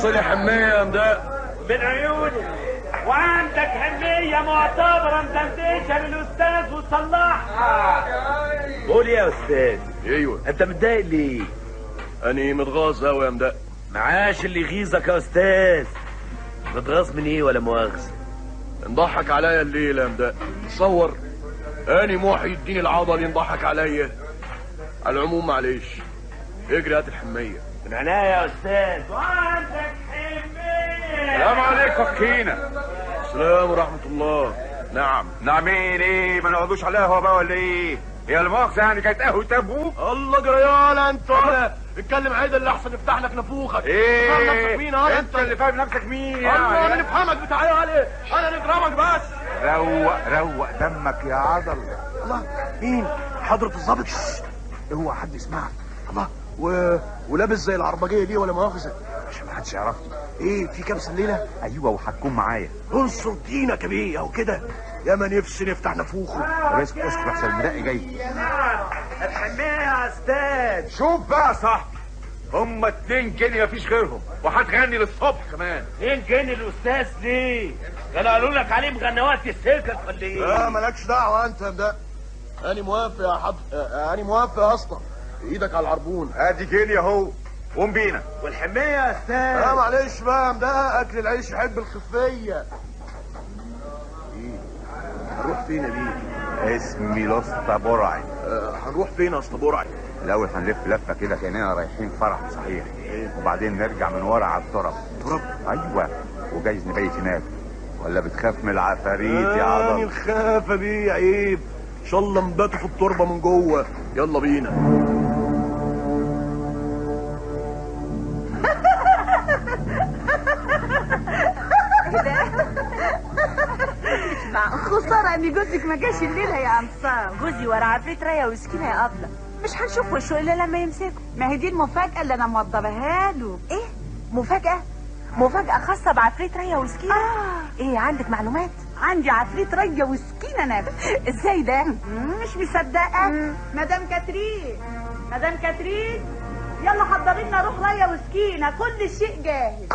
رصلي حمية يا مدق. من عيوني. وعندك حمية معتبرة مدندشة للأستاذ وصلاح. قول يا أستاذ. ايوه. أنت متضايق ليه؟ أني متغاظ أوي يا مدق. معاش اللي يغيظك يا أستاذ. متغاظ من إيه ولا مؤاخذة؟ انضحك عليا الليلة يا مدق. تصور أني محي الدين العضلي انضحك عليا. على العموم معلش، اجري هات الحمية. من عينيا يا أستاذ. وعندك حمية. السلام عليكم يا كينا. السلام ورحمة الله. نعم. نعمين ايه؟ ما نقعدوش على قهوة بقى ولا ايه؟ هي المؤاخذة يعني كانت قهوة ابوك؟ الله جريالة انت ولا اتكلم عدل اللي احسن يفتح لك نافوخك. ايه؟ فاهم نفسك مين؟ اه انت اللي فاهم نفسك مين يعني؟ الله انا نفهمك بتاع ايه؟ علي انا نضربك بس. روق روق دمك يا عضل. الله، مين؟ حضرة الظابط. اوعى حد يسمعك. الله، ولابس زي العربجية ليه ولا مؤاخذة؟ عشان ما حدش يعرفني. ايه في كبسة الليلة؟ ايوه وهتكون معايا. انصر دينك يا بيه او كده، يا ما نفسي نفتح نافوخه. طب اسكت اسكت احسن المدق جاي. الحمية يا استاذ. شوف بقى يا صاحبي، هما 2 جنيه مفيش غيرهم، وهتغني للصبح كمان. 2 جنيه الاستاذ ليه؟ كانوا قالوا لك عليه مغنوات السكك ولا ايه؟ لا مالكش دعوه انت يا مدق. انا موافق يا حضر، انا موافق يا اسطى. ايدك على العربون. ادي جنيه اهو، قوم بينا. والحمية يا استاذ. لا معلش بقى ده اكل العيش يحب الخفية. ايه هنروح فين يا بيه؟ اسمي الاسطى برعي. هنروح فين يا اسطى برعي؟ الاول هنلف لفه كده كاننا رايحين فرح صحيح. إيه؟ وبعدين نرجع من ورا على التراب. تراب؟ ايوه، وجايز نبيت هناك. ولا بتخاف من العفاريت يا عضل؟ انا الخافه بيه، عيب. ان شاء الله نباتوا في التربة من جوه. يلا بينا. خسارة ان جوزك ما جاش الليلة يا انصاف. جوزي ورا عفريت ريا وسكينة يا ابله، مش هنشوف وشه الا لما يمسكه. ما هي دي المفاجأة اللي انا موضبها له. ايه مفاجأة؟ مفاجأة خاصة بعفريت ريا وسكينة؟ ايه عندك معلومات؟ عندي عفريت ريا وسكينة نفسه. ازاي ده؟ مش مصدقة. مدام كاترين، مدام كاترين، يلا حضري لنا روح ريا وسكينة، كل شيء جاهز.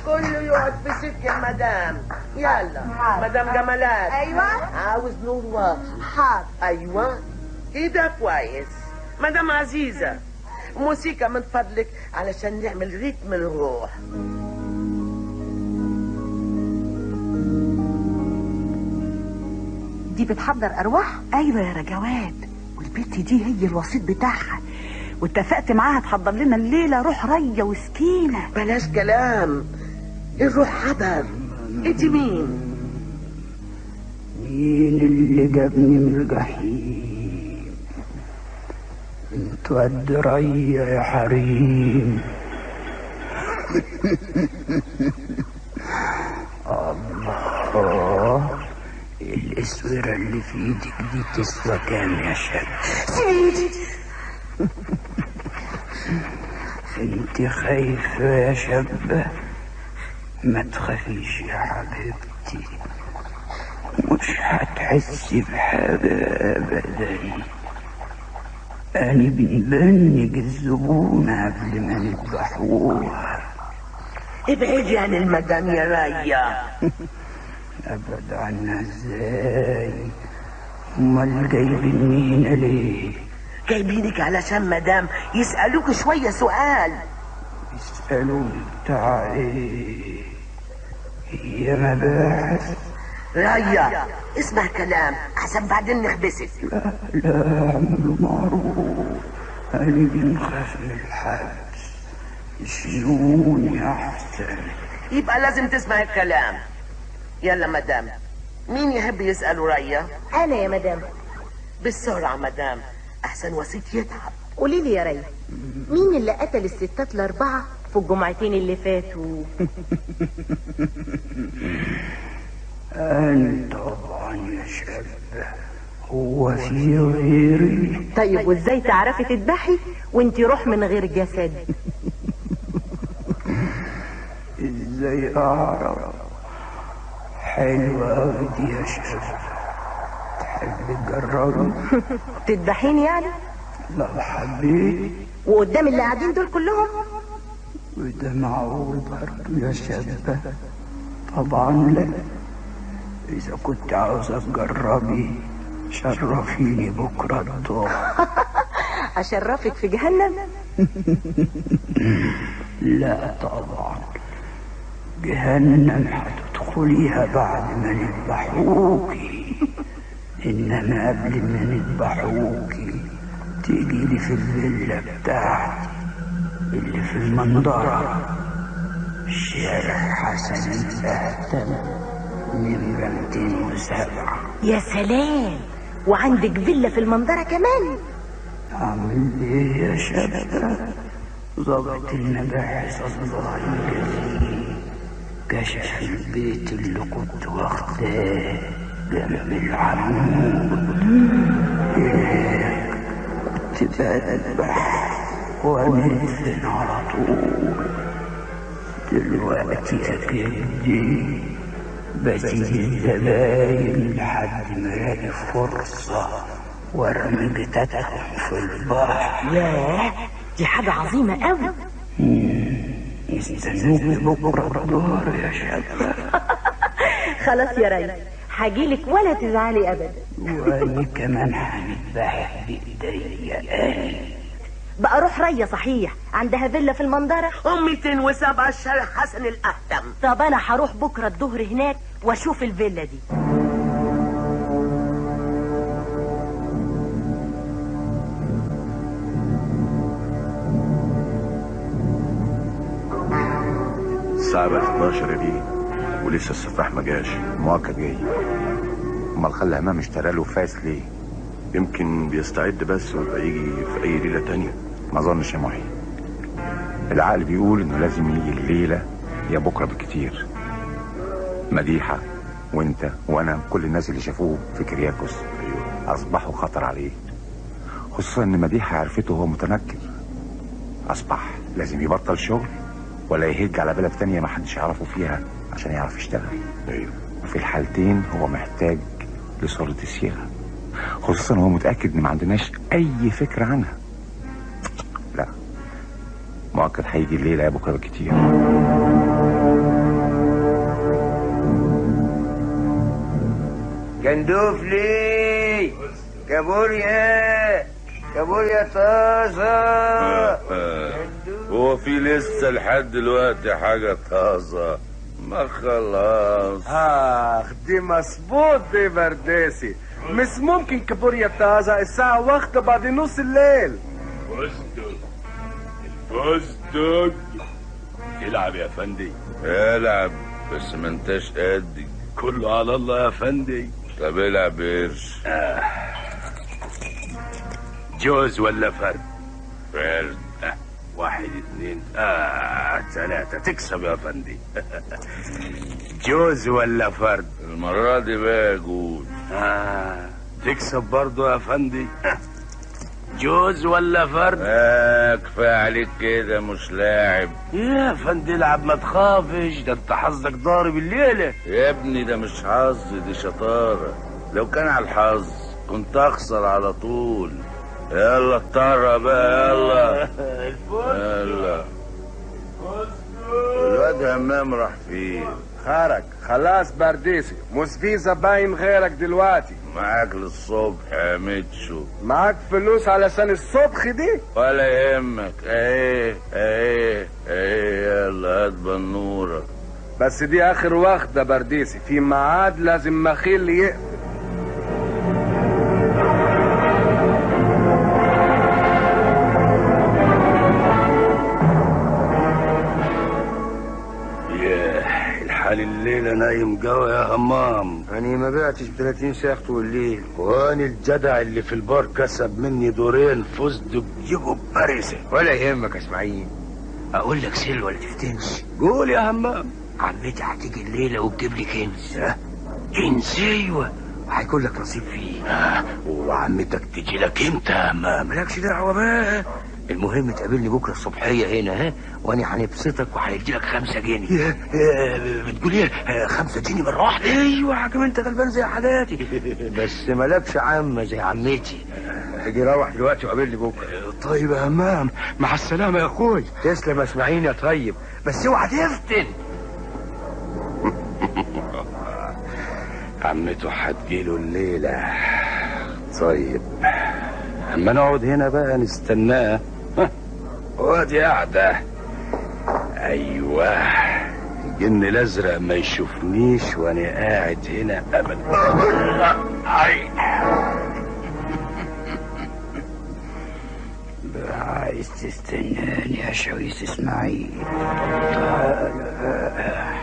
كله يقعد في سكة مدام. يلا مدام جمالات. ايوه. عاوز نور واطي. حاضر. ايوه كده كويس. مدام عزيزة، موسيقى من فضلك علشان نعمل ريتم الروح. دي بتحضر ارواح؟ ايوه يا رجوات، والبت دي هي الوسيط بتاعها، واتفقت معاها تحضر لنا الليلة روح ريا وسكينة. بلاش كلام، الروح حضر. انت مين؟ مين اللي جابني من الجحيم؟ انتوا قد ريا يا حريم. الله، الاسوره اللي في ايدك دي تسوى كام يا شاب؟ سيبي. انت خايفة يا شابة؟ ما تخافيش يا حبيبتي، مش هتحسي بحاجة أبدا. أنا بنبنج الزبون قبل ما نذبحوها. ابعدي عن المدام يا ريا. أبعد عنها ازاي؟ أمال جايبيني هنا ليه؟ جايبينك علشان مدام يسألوك شوية سؤال. يسألوني بتاع ايه؟ هي مباحث؟ ريا اسمع كلام احسن بعدين نحبسك. لا لا، اعملوا معروف، انا بنخاف من الحبس، اسجنوني احسن. يبقى لازم تسمع الكلام. يلا مدام، مين يحب يسأله ريا؟ انا يا مدام. بالسرعة مدام احسن وسيط يتعب. قولي لي يا ريا، مين اللي قتل الستات الاربعة في الجمعتين اللي فاتوا؟ أنا طبعا يا شاب، هو في غيري؟ طيب وازاي تعرفي تذبحي وانتي روح من غير جسد؟ ازاي اعرف؟ حلوة أوي دي يا شاب، تحبي تجربي؟ تذبحيني يعني؟ لو حبيت. وقدام اللي قاعدين دول كلهم؟ وده معقول برضه يا شابة؟ طبعا لا. إذا كنت عاوزة تجربي شرفيني بكرة الظهر. أشرفك في جهنم؟ لا طبعا، جهنم هتدخليها بعد ما نذبحوكي، إنما قبل ما نذبحوكي تيجي لي في الفيلا بتاعتي اللي في المنظرة، شارع حسن الأهتم نمرة 207. يا سلام، وعندك فيلا في المنظرة كمان؟ أعمل إيه يا شابة؟ ظابط المباحث الله يجازيه كشف البيت اللي كنت واخداه جنب العمود. هناك كنت بذبح وأندفن على طول. دلوقتي يا كبدي بزيد الزباين لحد ما الاقي فرصة وارمي جتتهم في البحر. ياه، دي حاجة عظيمة قوي. استنوكي بكرة الظهر يا شابة. خلاص يا ريس، هجيلك ولا تزعلي أبدا. وأنا كمان هنذبحك بإيديا أنا. بقى روح ريا صحيح، عندها فيلا في المنظرة 207 شارع حسن الأهتم. طب أنا هروح بكرة الظهر هناك وأشوف الفيلا دي. الساعة بقت 12 يا بيه ولسه السفاح ما جاش. مؤكد جاي. امال خلى همام اشترى له فاس ليه؟ يمكن بيستعد بس ويبقى يجي في اي ليلة تانية. ما اظنش يا محي. العقل بيقول انه لازم يجي الليلة يا بكرة بالكتير. مديحة وانت وانا كل الناس اللي شافوه في كرياكوس اصبحوا خطر عليه، خصوصا ان مديحة عرفته وهو متنكر. اصبح لازم يبطل شغل ولا يهج على بلد تانية ما حدش يعرفه فيها عشان يعرف يشتغل. ايوه، وفي الحالتين هو محتاج لصورة الصيغة، خصوصا هو متأكد ان ما عندناش اي فكرة عنها. لا، مؤكد هيجي الليلة يا بكرة بالكتير. جندوف ليه؟ كابوريا، كابوريا طازة. هو في لسه لحد دلوقتي حاجة طازة؟ ما خلاص. اخ دي مظبوط دي برداسي. مش ممكن كابوريا طازة الساعة واحدة بعد نص الليل. فستق، الفستق. العب يا فندي. العب بس ما انتش قدي. كله على الله يا فندي. طب العب قرش. جوز ولا فرد؟ فرد. 1 2 3 تكسب يا فندي. جوز ولا فرد؟ المرة دي بقى جوز. تكسب برضو يا فندي. جوز ولا فرد؟ كفاية عليك كده، مش لاعب يا فندي. العب ما تخافش، ده انت حظك ضارب الليلة يا ابني. ده مش حظ، دي شطارة. لو كان على الحظ كنت اخسر على طول. يلا اضطر بقى، يلا. يلا. الواد همام راح فين؟ خرج خلاص برديسي، مش في زباين غيرك دلوقتي. معاك للصبح يا ميتشو. معاك فلوس علشان الصبح دي؟ ولا يهمك. اهي اهي اهي، يلا هات بنورة. بس دي اخر واخدة برديسي، في ميعاد لازم مخيل يقفل. الليلة نايم قوي يا همام. أنا ما بعتش ب 30 ساعة طول الليل. وأنا الجدع اللي في البار كسب مني دورين فستق جيبه باريسة. ولا يهمك يا اسماعيل. أقول لك سر ولا تفتنش؟ قول يا همام. عمتي هتيجي الليلة وتجيب لي كنز. كنز؟ أيوه، وهيكون لك نصيب فيه. وعمتك تجي لك امتى يا همام؟ مالكش دعوة بقى، المهم تقابلني بكره الصبحية هنا، ها، وانا هنبسطك وهندي لك 5 جنيه. بتقول ايه؟ 5 جنيه مرة واحدة؟ ايوه يا حاكم، انت غلبان زي حالاتي. بس مالكش عمه زي عمتي. اجي روح دلوقتي وقابلني بكره. طيب يا همام، مع السلامة يا اخوي. تسلم يا اسماعيل يا طيب، بس اوعى تفتن. عمته هتجيله الليلة. طيب اما نقعد هنا بقى نستناه. وادي قاعدة. ايوه، الجن الازرق ما يشوفنيش وانا قاعد هنا ابدا. عايز تستناني يا شويس اسماعيل؟ تعال بقى.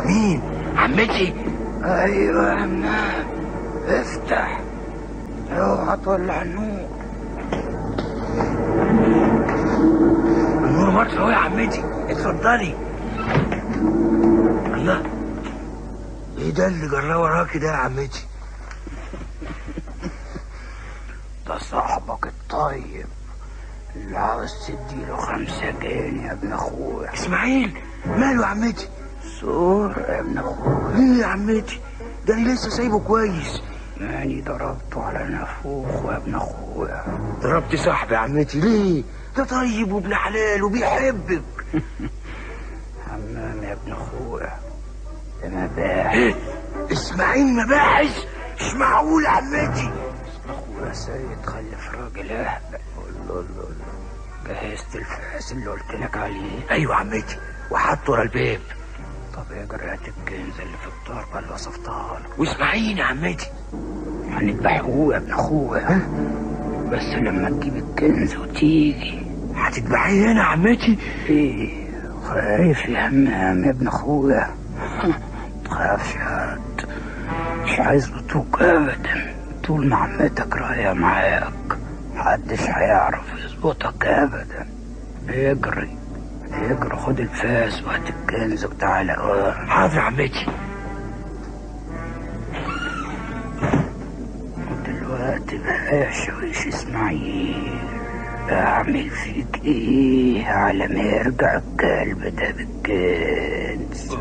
مين؟ عمتي؟ ايوه يا همام، افتح، اوعى تولع النور. النور مطفي اهو يا عمتي، اتفضلي. الله، ايه ده اللي جراه وراكي ده يا عمتي؟ ده صاحبك الطيب اللي عاوز تديله 5 جنيه يا ابن اخويا. اسماعيل ماله يا عمتي؟ صور يا ابن اخويا. ليه يا عمتي؟ ده انا لسه سايبه كويس. ماني ضربته على نافوخه يا ابن اخويا. ضربت صاحبي يا عمتي ليه؟ ده طيب وابن حلال وبيحبك. حمام يا ابن اخويا، ده مباحث. اسماعيل مباحث؟ مش معقول يا عمتي. اخويا سيد خلف راجل اهبل. الله الله الله. جهزت الفاس اللي قلت لك عليه؟ ايوه عمتي، وحطه ورا الباب. طب اجري هات الكنز اللي في التربة اللي وصفتها لك. واسماعيل يا عمتي هنذبحوه يا ابن اخويا، بس لما تجيب الكنز وتيجي. هتذبحيه هنا يا عمتي؟ ايه، خايف يا همام يا ابن اخويا؟ متخافش يا هاد، مش عايز بطوك ابدا. طول ما عمتك راية معاك محدش هيعرف يظبطك ابدا. اجري اجري، خد الفاس وهات الكنز وتعالى. حاضر يا عمتي. ودلوقتي بقى يا شويش اسماعيل، اعمل فيك ايه على ما يرجع الكلب ده بالكنز؟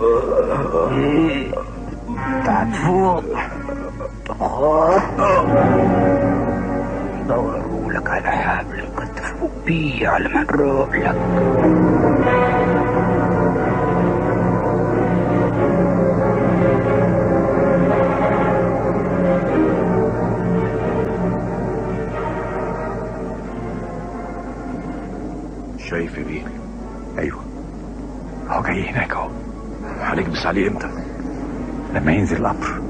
ايه؟ تعال فوق. طب خد، دورولك على حبل كنت فوق بيه على ما نروح لك. شايف يا بيه؟ ايوه، هو جاي هناك اهو. هنكبس عليه امتى؟ لما ينزل القبر.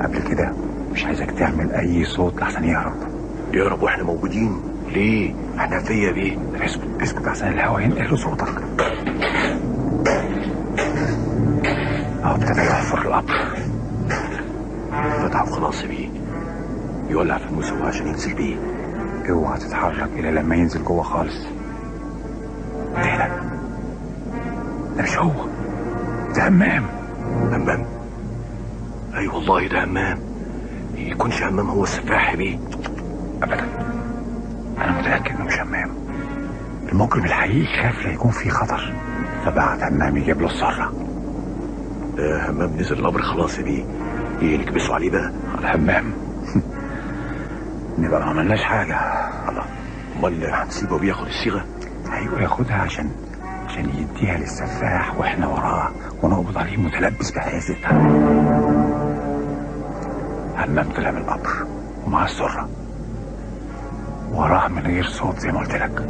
قبل كده مش عايزك تعمل اي صوت لحسن يهرب. يهرب واحنا موجودين؟ ليه؟ احنا فيا بيه. اسكت اسكت احسن الهوا ينقل صوتك. اهو ابتدى يحفر القبر. فتحه خلاص يا بيه، يولع في المسوى عشان ينزل بيه. اوعى تتحرك الا لما ينزل جوه خالص. ده ده مش هو، ده همام. همام؟ اي والله ده همام. يكونش همام هو السفاح يا بيه؟ ابدا، انا متاكد انه مش همام. المجرم الحقيقي خاف لا يكون في خطر، فبعت همام يجيب له السرة. همام نزل القبر خلاص يا بيه، ايه نكبسوا عليه بقى؟ على همام؟ نبقى ما عملناش حاجة. الله، امال هنسيبه بياخد الصيغة؟ ايوه ياخدها عشان يديها للسفاح واحنا وراه ونقبض عليه متلبس بحيازتها. همام طلع من القبر ومعاه السرة، وراه من غير صوت زي ما قلت لك.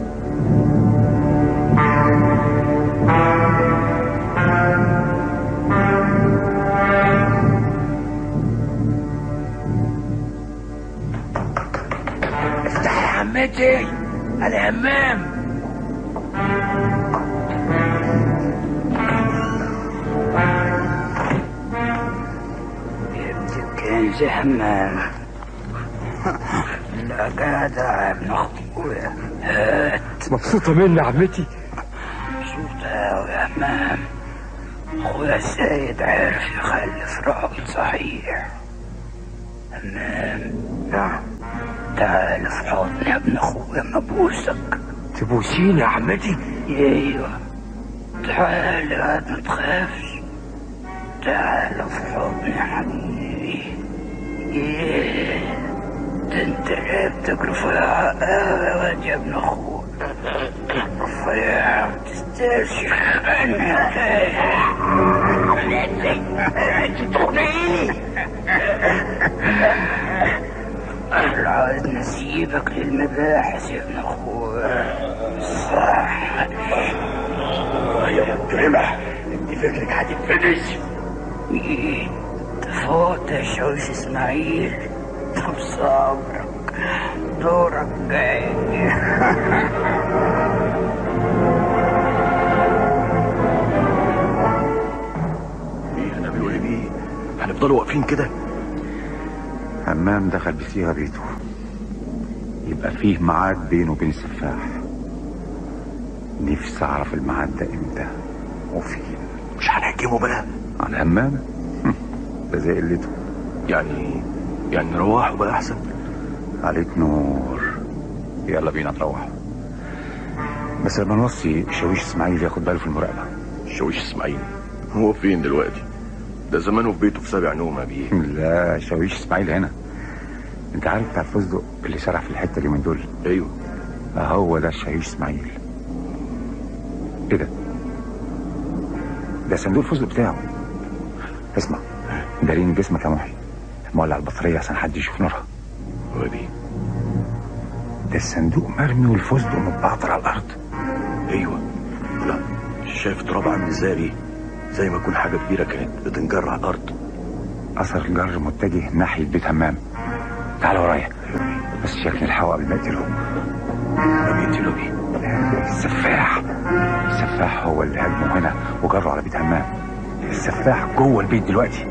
افتح يا عمتي، انا همام. الكنز يا همام. لا جدع يا ابن اخويا، هات. مبسوطة مني يا عمتي؟ مبسوطة أوي يا همام. اخويا السيد عرف يخلف راجل صحيح. همام. نعم. تعال في حضني يا ابن اخويا ما ابوسك. تبوسيني يا عمتي؟ ايوه تعال يا ما تخافش، تعال في حضني يا حبيبي. ايه ده انت لعبتك رفيعة قوي يا واد يا ابن اخويا، رفيعة متستاهلش خانة. عمتي انت تخنقيني. عايز نسيبك للمباحث يا ابن اخويا. صح يا مجرمة، انت فكرك هتتفنش. ايه تفوت يا شوش اسماعيل؟ طب صبرك دورك جاي. ايه هنعملوا ايه بيه؟ هنفضلوا واقفين كده؟ همام دخل بصيغة بيته، يبقى فيه ميعاد بينه وبين السفاح. نفسي اعرف الميعاد ده امتى وفين. مش هنهجمه بقى على همام؟ ده زي قلته. يعني نروحه بقى احسن. عليك نور، يلا بينا نروحه. بس لما نوصي شاويش اسماعيل ياخد باله في المراقبة. شاويش اسماعيل هو فين دلوقتي؟ ده زمانه في بيته في سابع نومه بيه. لا شاويش اسماعيل هنا. انت عارف بتاع الفستق اللي سرح في الحتة اليومين دول؟ ايوه هو ده الشاويش اسماعيل. ايه ده؟ ده صندوق الفستق بتاعه. اسمع، دارين جسمك يا محي، مولع البطارية عشان حد يشوف نورها. هو دي ده الصندوق مرمي والفستق متبعتر على الارض. ايوه. لا شايف تراب عامل ازاي بيه؟ زي ما يكون حاجة كبيرة كانت بتنجر على الارض. اثر الجر متجه ناحية بيت همام. تعال ورايا بس شكل الحوا قبل ما يقتلوه. ما بيقتلوا بيه؟ السفاح. السفاح هو اللي هاجمه هنا وجره على بيت همام. السفاح جوه البيت دلوقتي.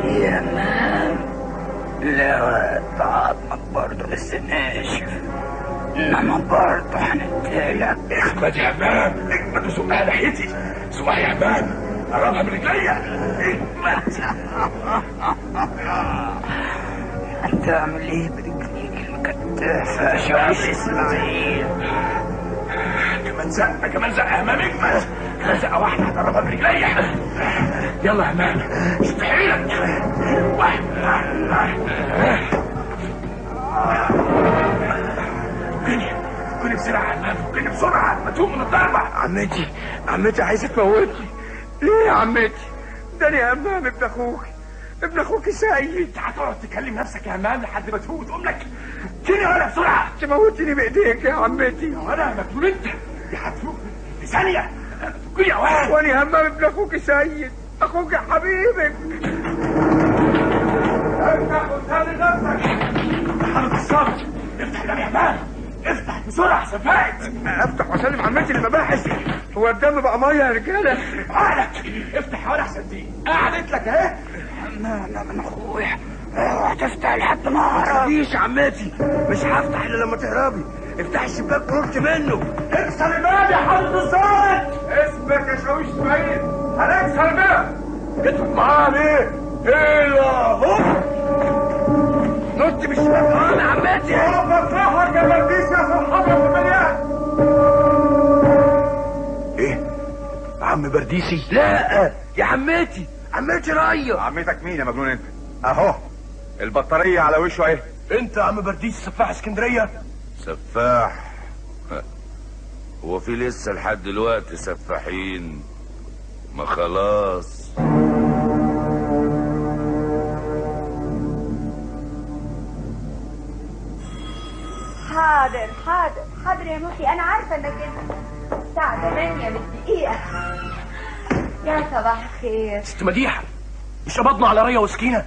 يا همام لا عظمك برضه لسه ناشف، انما برضه هنقتلك. اخبط يا همام، اخبط وزقها ناحيتي. زقها يا همام، قربها من رجليا. اخبط. هتعمل ايه برجليك المكتفه يا شاويش اسماعيل؟ كمان زقه، كمان زقه يا همام، اجمل. كمان زقه واحدة هتقربها من رجليا. يلا يا همام شد حيلك. واحد. فكني بسرعة يا همام، فكني بسرعة، ما تقوم من الضربة. عمتي، عمتي عايزة تموتني. ليه يا عمتي؟ ده انا يا همام ابن اخوك، ابن اخوك سيد. هتقعد تكلم نفسك يا همام لحد ما تفوق وتقوم لك. فكني ولا بسرعة. تموتني بايديك يا عمتي. يا ولا مجنون انت، دي هتفوق في ثانية. فكني يا واد. وانا يا همام ابن اخوك سيد، اخوك يا حبيبك. افتح وسلم نفسك. حضرة الظابط افتح الباب يا همام، افتح بسرعة سفاقت. افتح واسلم عمتي للمباحث؟ هو الدم بقى مية يا رجاله؟ عقلك افتح يا واد احسن دي قعدت لك اهي. همام من اخويا اوعى تفتح لحد ما اهرب. ما تخافيش يا عمتي، مش هفتح الا لما تهربي. افتحي الشباك ونط منه. اكسر الباب يا حضرة الظابط. اثبت يا شاويش اسماعيل، هنكسر الباب. جيت معاه ليه؟ ايه هوب نط من الشباك. يا عمتي هوب افرحك يا برديس يا صحابه في المليان. ايه عم برديسي؟ لا يا عمتي، عمتي ريا. عمتك مين يا مجنون انت؟ اهو البطارية على وشه اهي. انت يا عم برديسي سفاح اسكندرية؟ سفاح؟ هو في لسه لحد دلوقتي سفاحين؟ ما خلاص. حاضر حاضر حاضر يا محي، انا عارفه انك انت. الساعة 8 بالدقيقة. يا صباح الخير. ست مديحه، مش قبضنا على ريا وسكينة؟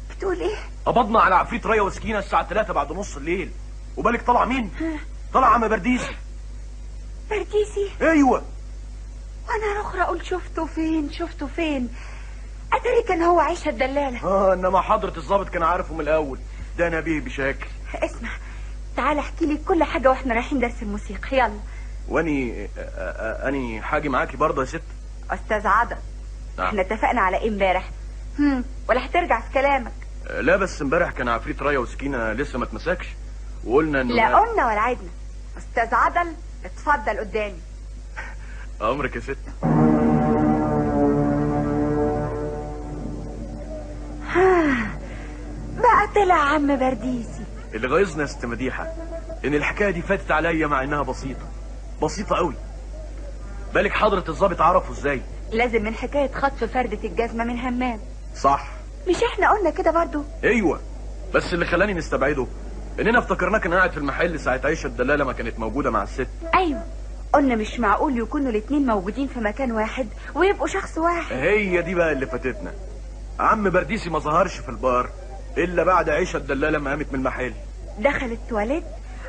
بتقول ايه؟ قبضنا على عفريت ريا وسكينة الساعة 3 بعد نص الليل. وبالك طلع مين؟ طلع عم برديسي. برديسي؟ ايوه. وانا اخرى اقول شفته فين شفته فين، اتاري كان هو عيشه الدلالة. انما حضره الظابط كان عارفه من الاول، ده نبيه بشكل. اسمع، تعال احكي لي كل حاجة واحنا رايحين درس الموسيقى. يلا. واني اني حاجة معاكي برضه يا ست. استاذ عضل. نعم. احنا اتفقنا على ايه امبارح؟ ولا هترجع في كلامك؟ لا بس امبارح كان عفريت رايه وسكينة لسه ما اتمسكش، وقلنا انه لا قلنا ولا عدنا. استاذ عضل اتفضل قدامي. امرك يا ست. بقى طلع عم برديسي. اللي غيظنا يا ست مديحه ان الحكاية دي فاتت عليا مع انها بسيطة بسيطة قوي. بالك حضره الظابط عرفه ازاي؟ لازم من حكاية خطف فردة الجزمة من همام. صح، مش احنا قلنا كده برضو؟ ايوه، بس اللي خلاني نستبعده اننا افتكرناه كان قاعد في المحل ساعة عيشه الدلالة ما كانت موجودة مع الست. ايوه، قلنا مش معقول يكونوا الاتنين موجودين في مكان واحد ويبقوا شخص واحد. هي دي بقى اللي فاتتنا. عم برديسي ما ظهرش في البار الا بعد عيشه الدلالة ما قامت من المحل. دخل التواليت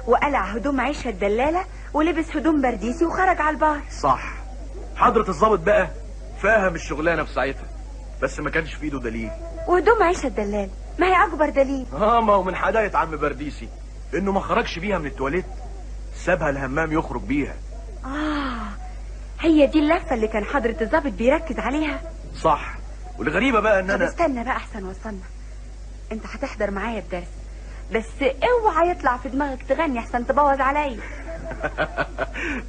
وقلع هدوم عيشه الدلالة ولبس هدوم برديسي وخرج على البار. صح، حضره الظابط بقى فاهم الشغلانة في ساعتها، بس ما كانش في ايده دليل. وهدوم عيشه الدلالة ما هي اكبر دليل. ما هو من حدايه عم برديسي انه ما خرجش بيها من التواليت، سابها الهمام يخرج بيها. هي دي اللفة اللي كان حضره الظابط بيركز عليها. صح، والغريبة بقى ان انا... طب استنى بقى احسن وصلنا. انت هتحضر معايا الدرس، بس اوعى يطلع في دماغك تغني احسن تبوظ عليا.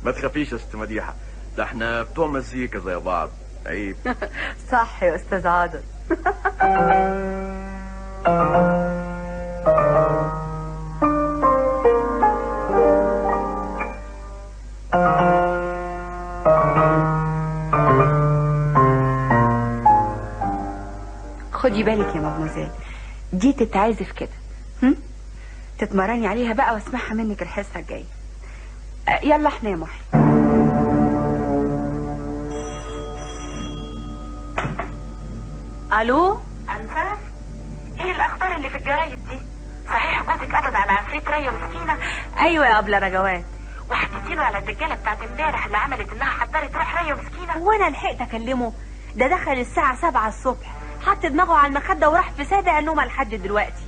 ما تخافيش يا ست مديحه، ده احنا بتوع مزيكا زي بعض. عيب. صح يا استاذ عادل. خدي بالك يا مدموزيل، دي تتعزف كده، تتمرني عليها بقى واسمعها منك الحصة الجاية. يلا احنا يا محي. الو انفاس، ايه الاخبار اللي في الجرايد دي؟ صحيح جوزك قبض على عفريت ريا وسكينة؟ ايوه يا ابله رجوات. وحكيتي له على الدجاله بتاعت امبارح اللي عملت انها حضرت روح ريا وسكينة؟ وانا لحقت اكلمه؟ ده دخل الساعة 7 الصبح، حط دماغه على المخدة وراح في سابع نومه لحد دلوقتي.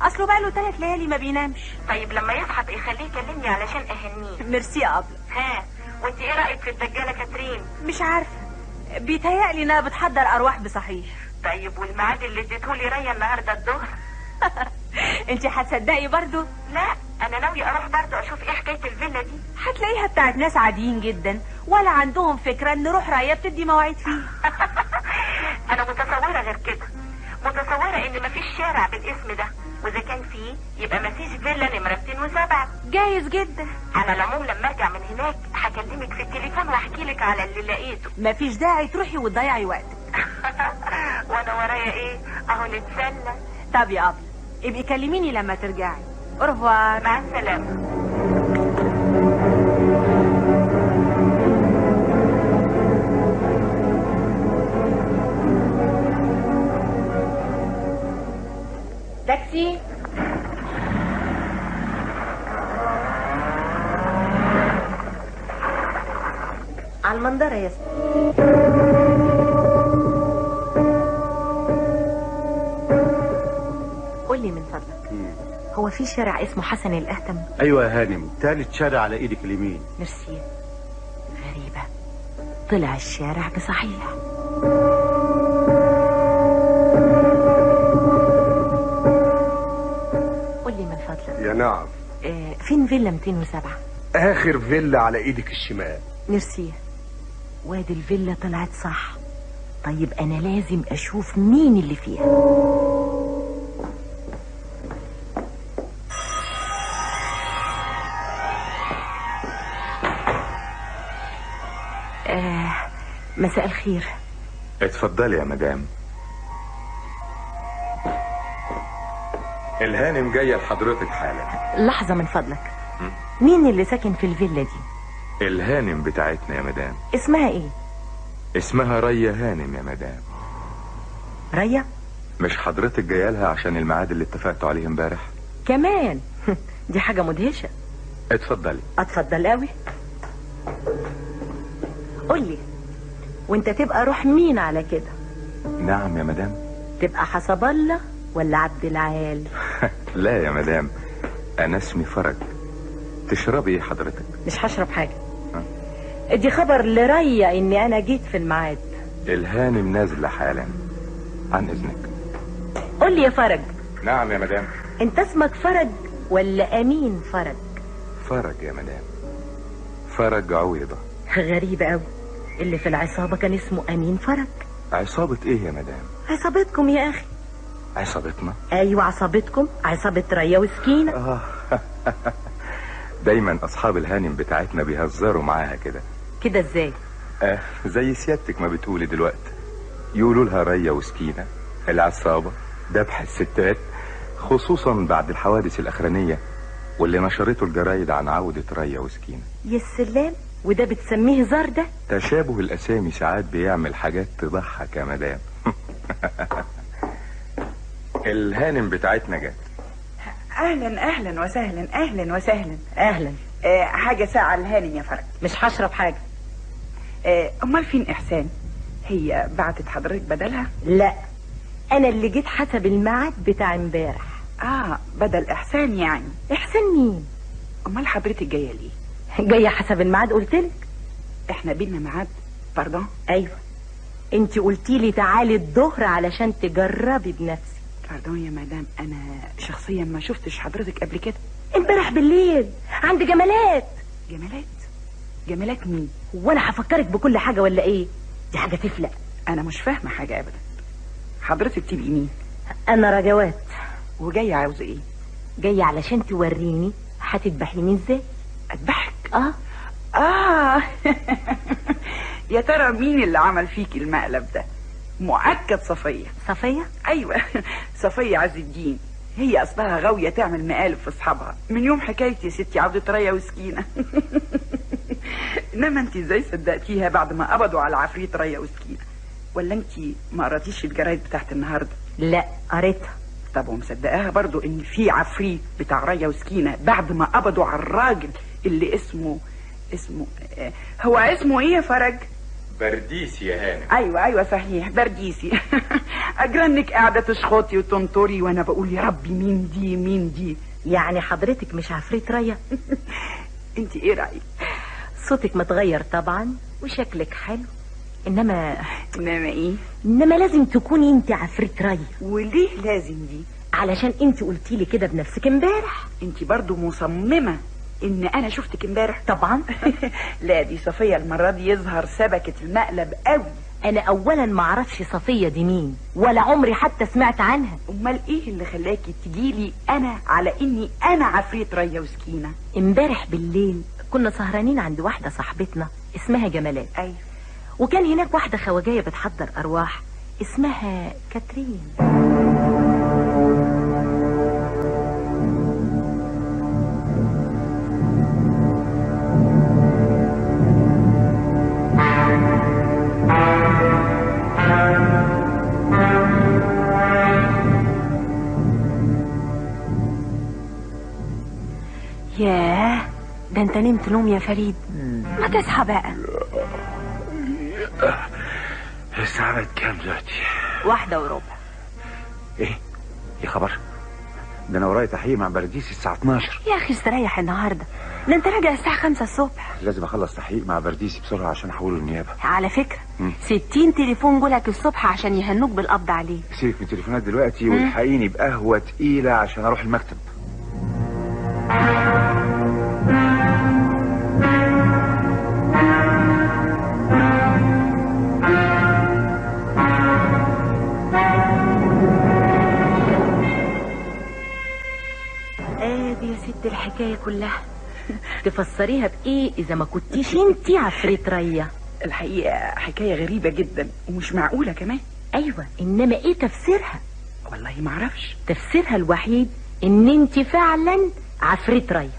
اصله بقاله 3 ليالي ما بينامش. طيب لما يصحى يخليه يكلمني علشان اهنيه. ميرسي يا ابله. ها، وانت ايه رايك في الدجاله كاترين؟ مش عارفه، بيتهيألي انها بتحضر ارواح بصحيح. طيب والميعاد اللي اديتهولي ريا النهارده الظهر؟ انت هتصدقي برضو؟ لا، انا ناوية اروح برضو اشوف ايه حكاية الفيلا دي. هتلاقيها بتاعت ناس عاديين جدا ولا عندهم فكرة ان روح ريا بتدي مواعيد فيه. انا متصورة غير كده، متصورة ان مفيش شارع بالاسم ده، واذا كان فيه يبقى مفيش فيلا نمره 207. جايز جدا. على العموم لما ارجع من هناك هكلمك في التليفون واحكي لك على اللي لقيته. مفيش داعي تروحي وتضيعي وقتك. وانا ورايا ايه؟ اهو نتسلى. طب يا ابله ابقي كلميني لما ترجعي. au revoir. مع السلامة. تاكسي. على المنظرة يا ستي. قولي من فضلك، هو في شارع اسمه حسن الأهتم؟ ايوه يا هانم، تالت شارع على ايدك اليمين. ميرسي. غريبة، طلع الشارع بصحيح. قولي من فضلك. يا نعم. فين فيلا 207؟ اخر فيلا على ايدك الشمال. ميرسي. وادي الفيلا طلعت صح. طيب انا لازم اشوف مين اللي فيها. مساء الخير. اتفضلي يا مدام. الهانم جاية لحضرتك حالا. لحظة من فضلك. مين اللي ساكن في الفيلا دي؟ الهانم بتاعتنا يا مدام. اسمها ايه؟ اسمها ريا هانم يا مدام. ريا؟ مش حضرتك جاية لها عشان الميعاد اللي اتفقتوا عليه امبارح؟ كمان؟ دي حاجة مدهشه. اتفضلي. اتفضل قوي. قولي، وانت تبقى روح مين على كده؟ نعم يا مدام. تبقى حسب الله ولا عبد العال؟ لا يا مدام، انا اسمي فرج. تشربي ايه حضرتك؟ مش هشرب حاجة. ادي خبر لريا اني انا جيت في الميعاد. الهانم نازله حالا. عن اذنك. قول لي يا فرج، نعم يا مدام. انت اسمك فرج ولا امين فرج؟ فرج يا مدام، فرج عويضة. غريبة قوي، اللي في العصابة كان اسمه امين فرج. عصابة ايه يا مدام؟ عصابتكم يا اخي. عصابتنا؟ ايوه عصابتكم، عصابة ريا وسكينة. دايما اصحاب الهانم بتاعتنا بيهزروا معاها كده. كده ازاي؟ زي سيادتك ما بتقولي دلوقتي، يقولوا لها ريا وسكينة، العصابة، ذبح الستات، خصوصا بعد الحوادث الاخرانية واللي نشرته الجرايد عن عودة ريا وسكينة. يا سلام، وده بتسميه هزار ده؟ تشابه الاسامي ساعات بيعمل حاجات تضحك يا مدام. الهانم بتاعتنا جت. اهلا اهلا وسهلا، اهلا وسهلا. اهلا. حاجة ساعة الهانم يا فرج. مش هشرب حاجة. امال فين احسان؟ هي بعتت حضرتك بدلها؟ لا، انا اللي جيت حسب الميعاد بتاع امبارح. بدل احسان يعني؟ احسان مين؟ امال حضرتك جاية ليه؟ جاية حسب الميعاد قلتلك. احنا بينا ميعاد؟ pardon؟ ايوه، انت قلتيلي تعالي الظهر علشان تجربي بنفسك. pardon يا مدام، انا شخصيا ما شفتش حضرتك قبل كده. امبارح بالليل عند جمالات. جمالات؟ جمالات مين؟ وانا هفكرك بكل حاجة ولا ايه؟ دي حاجة تفلق. انا مش فاهمه حاجة ابدا. حضرتك تبقي مين؟ انا رجوات. وجاية عاوزه ايه؟ جاية علشان توريني هتذبحيني ازاي. اذبحك؟ اه يا ترى مين اللي عمل فيكي المقلب ده؟ مؤكد صفيه. صفيه؟ ايوه، صفيه عز الدين. هي اصلها غاويه تعمل مقالب في اصحابها من يوم حكايتي يا ستي عودة ريا وسكينة. انما انت ازاي صدقتيها بعد ما قبضوا على عفريت ريا وسكينة؟ ولا انت ما قراتيش الجرايد بتاعت النهارده؟ لا قريتها. طب ومصدقاها برضو ان في عفريت بتاع ريا وسكينة بعد ما قبضوا على الراجل اللي اسمه هو اسمه ايه يا فرج؟ برديسي يا هانم. ايوه ايوه صحيح، برديسي. اجرنك قاعدة تشخطي وتنطري وانا بقول يا ربي مين دي مين دي. يعني حضرتك مش عفريت ريا؟ انت ايه رايك؟ صوتك متغير طبعا وشكلك حلو، انما ايه؟ انما لازم تكوني انت عفريت ريا. وليه لازم دي؟ علشان انت قلتي لي كده بنفسك امبارح. انت برضو مصممه ان انا شفتك امبارح؟ طبعا. لا دي صفيه المرة دي يظهر سبكه المقلب قوي. انا اولا ما اعرفش صفيه دي مين ولا عمري حتى سمعت عنها. امال ايه اللي خلاكي تجيلي انا على اني انا عفريت ريا وسكينة؟ امبارح بالليل كنا سهرانين عند واحدة صاحبتنا اسمها جمالات. ايوه. وكان هناك واحدة خواجايه بتحضر ارواح اسمها كاترين. ياه، ده انت نمت نوم يا فريد. ما تصحى بقى. الساعة بقت كام دلوقتي؟ 1:15. ايه يا خبر، ده انا ورايا تحقيق مع برديسي الساعة 12. يا اخي استريح النهارده، ده انت راجع الساعة 5 الصبح. لازم اخلص تحقيق مع برديسي بسرعة عشان احوله للنيابة. على فكرة 60 تليفون جولك الصبح عشان يهنوك بالقبض عليه. سيبك من التليفونات دلوقتي والحقيني بقهوة تقيلة عشان اروح المكتب. ادي يا ست الحكاية كلها. تفسريها بايه اذا ما كنتيش انتي عفريت ريا؟ الحقيقة حكاية غريبة جدا ومش معقولة كمان. ايوه، انما ايه تفسيرها؟ والله ما اعرفش. تفسيرها الوحيد ان انتي فعلا عفريت ريا.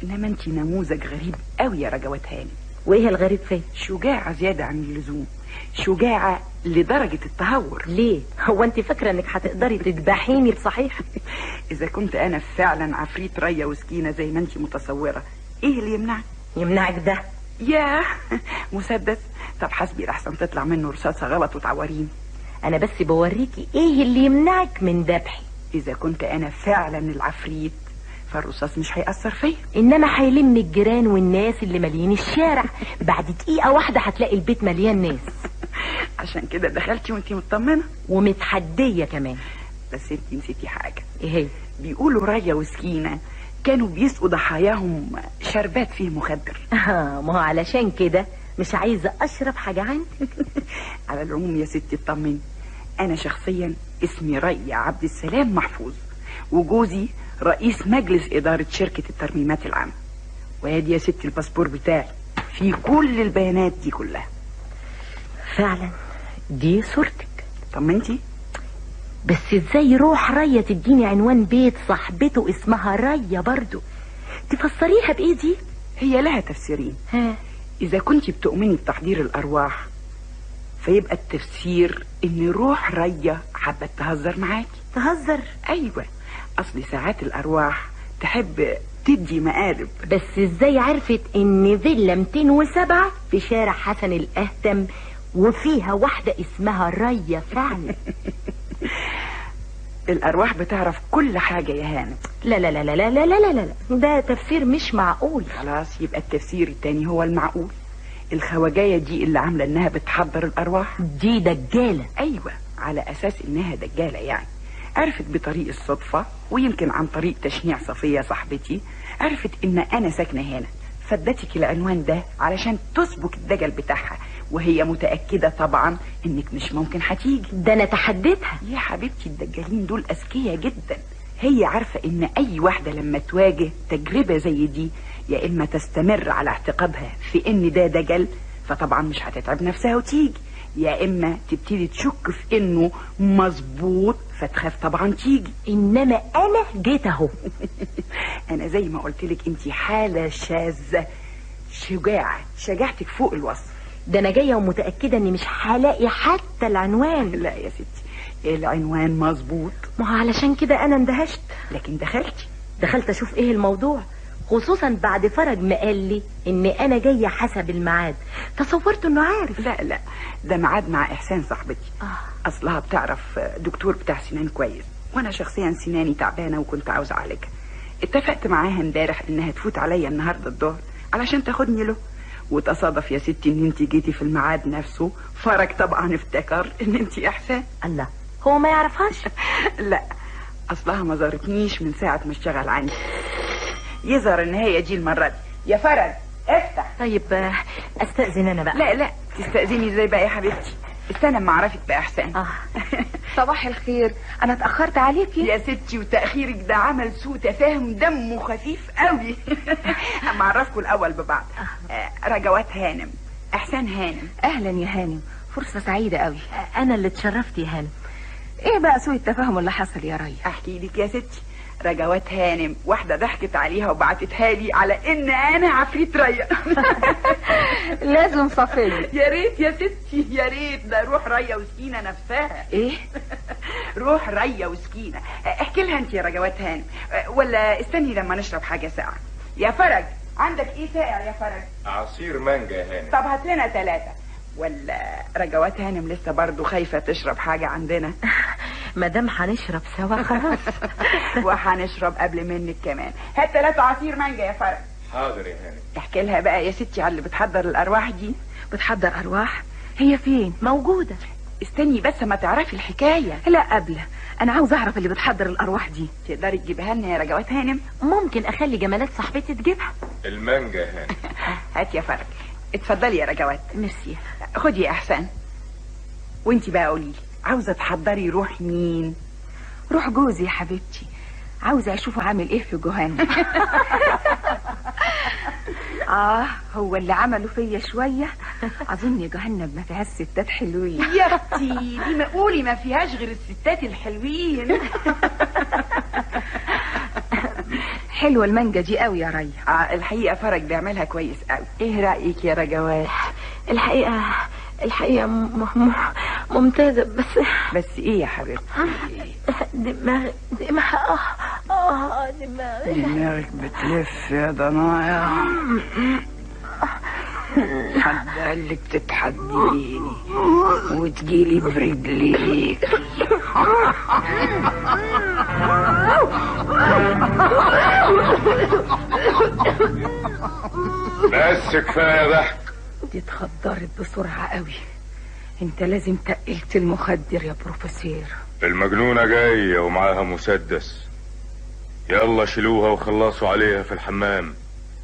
انما انتي نموذج غريب قوي يا رجوات هاني. وايه الغريب فيه؟ شجاعة زيادة عن اللزوم، شجاعة لدرجة التهور. ليه؟ هو انت فاكره انك هتقدري تذبحيني بصحيح؟ اذا كنت انا فعلا عفريت ريا وسكينة زي ما انت متصورة، ايه اللي يمنعك؟ يمنعك ده؟ ياه، مسدس؟ طب حسبي لحسن تطلع منه رصاصة غلط وتعوريني. انا بس بوريكي ايه اللي يمنعك من ذبحي. اذا كنت انا فعلا العفريت فالرصاص مش هيأثر فيا، انما هيلم الجيران والناس اللي مالين الشارع. بعد دقيقة واحدة هتلاقي البيت مليان ناس. عشان كده دخلتي وانتي مطمنه ومتحديه كمان. بس انتي نسيتي حاجة. ايه هي؟ بيقولوا ريا وسكينة كانوا بيسقوا ضحاياهم شربات فيه مخدر. ما هو علشان كده مش عايزه اشرب حاجة عندك. على العموم يا ستي اطمني، انا شخصيا اسمي ريا عبد السلام محفوظ، وجوزي رئيس مجلس ادارة شركة الترميمات العامة. وادي يا ستي الباسبور بتاعي في كل البيانات دي كلها. فعلا دي صورتك. طمنتي؟ بس ازاي روح ريا تديني عنوان بيت صاحبته اسمها ريا برضو؟ تفسريها بايه دي؟ هي لها تفسيرين. ها. اذا كنت بتؤمني بتحضير الارواح فيبقى التفسير ان روح ريا حبت تهزر معاكي. تهزر؟ ايوه، اصل ساعات الارواح تحب تدي مقالب. بس ازاي عرفت ان فيلا 207 في شارع حسن الاهتم وفيها واحدة اسمها ريا فعلا؟ الارواح بتعرف كل حاجة يا هانم. لا لا لا لا لا لا لا لا، ده تفسير مش معقول. خلاص يبقى التفسير التاني هو المعقول. الخواجايه دي اللي عامله انها بتحضر الارواح دي دجاله. ايوه، على اساس انها دجاله يعني. عرفت بطريق الصدفة ويمكن عن طريق تشنيع صفيه صاحبتي، عرفت ان انا ساكنة هنا، فادتك العنوان ده علشان تسبك الدجل بتاعها، وهي متأكدة طبعا انك مش ممكن هتيجي. ده انا تحديتها يا حبيبتي. الدجالين دول اذكياء جدا. هي عارفة ان اي واحدة لما تواجه تجربة زي دي يا اما تستمر على اعتقادها في ان ده دجل فطبعا مش هتتعب نفسها وتيجي، يا اما تبتدي تشك في انه مظبوط فتخاف طبعا تيجي. انما انا جيت اهو. انا زي ما قلتلك انتي حالة شاذة، شجاعة، شجاعتك فوق الوصف. ده انا جاية ومتاكده اني مش هلاقي حتى العنوان. لا يا ستي العنوان مظبوط. ما هو علشان كده انا اندهشت. لكن دخلتي؟ دخلت اشوف ايه الموضوع، خصوصا بعد فرج ما قال لي ان انا جاية حسب الميعاد. تصورت انه عارف. لا لا، ده ميعاد مع احسان صاحبتي. اصلها بتعرف دكتور بتاع سنان كويس، وانا شخصيا سناني تعبانة وكنت عاوزه اعالجها. اتفقت معاها امبارح انها تفوت عليا النهارده الظهر علشان تاخدني له، وتصادف يا ستي ان انت جيتي في الميعاد نفسه. فرج طبعا افتكر ان انت احسان. الله، هو ما يعرفهاش؟ لا، اصلها ما زارتنيش من ساعة ما اشتغل عندي. يظهر ان هي دي المرة دي. يا فرج افتح. طيب استاذن انا بقى. لا لا، تستاذني ازاي بقى يا حبيبتي؟ استنى اما اعرفك بقى احسان. صباح الخير، انا اتاخرت عليكي يا ستي، وتاخيرك ده عمل سوء تفاهم دمه خفيف قوي. اما اعرفكم الاول ببعض. رجوات هانم، احسان هانم. اهلا يا هانم، فرصة سعيدة قوي. انا اللي اتشرفت يا هانم. ايه بقى سوء التفاهم اللي حصل يا ريا؟ احكي لك يا ستي. رجوات هانم واحدة ضحكت عليها وبعتتها لي على ان انا عفريت ريا. لازم صفيه. يا ريت يا ستي يا ريت، ده روح ريا وسكينة نفسها. ايه؟ روح ريا وسكينة. احكي لها انت يا رجوات هانم، ولا استني لما نشرب حاجة ساقعه. يا فرج عندك ايه ساقع يا فرج؟ عصير مانجا يا هانم. طب هات لنا 3. ولا رجوات هانم لسه برضو خايفة تشرب حاجة عندنا؟ مادام هنشرب سوا خلاص. وهنشرب قبل منك كمان. هات 3 عصير مانجا يا فرج. حاضر يا هانم. احكي لها بقى يا ستي على اللي بتحضر الارواح دي. بتحضر ارواح؟ هي فين؟ موجودة. استني بس ما تعرفي الحكاية. لا قبل، انا عاوز اعرف اللي بتحضر الارواح دي. تقدري تجيبها لنا يا رجوات هانم؟ ممكن اخلي جمالات صاحبتي تجيبها. المانجا يا هانم. هات يا فرج. اتفضلي يا رجوات. ميرسي. خدي يا احسان. وانتي بقى قولي لي، عاوزه تحضري روح مين؟ روح جوزي يا حبيبتي، عاوزه اشوفه عامل ايه في جهنم. هو اللي عمله فيا شوية. اظن جهنم ما فيهاش ستات حلوين. يا اختي دي مقولي ما فيهاش غير الستات الحلوين. حلوة المانجا دي قوي يا ريا. الحقيقة فرج بيعملها كويس قوي. ايه رايك يا رجوات؟ الحقيقة ممتازة. بس ايه يا حبيبتي؟ دماغي دماغك بتلف يا ضنايا. حد قالك تتحديني وتجيلي برجليك؟ بس كفاية ضحك. دي اتخدرت بسرعة قوي. انت لازم تقلت المخدر يا بروفيسور. المجنونة جاية ومعاها مسدس. يلا شيلوها وخلصوا عليها في الحمام.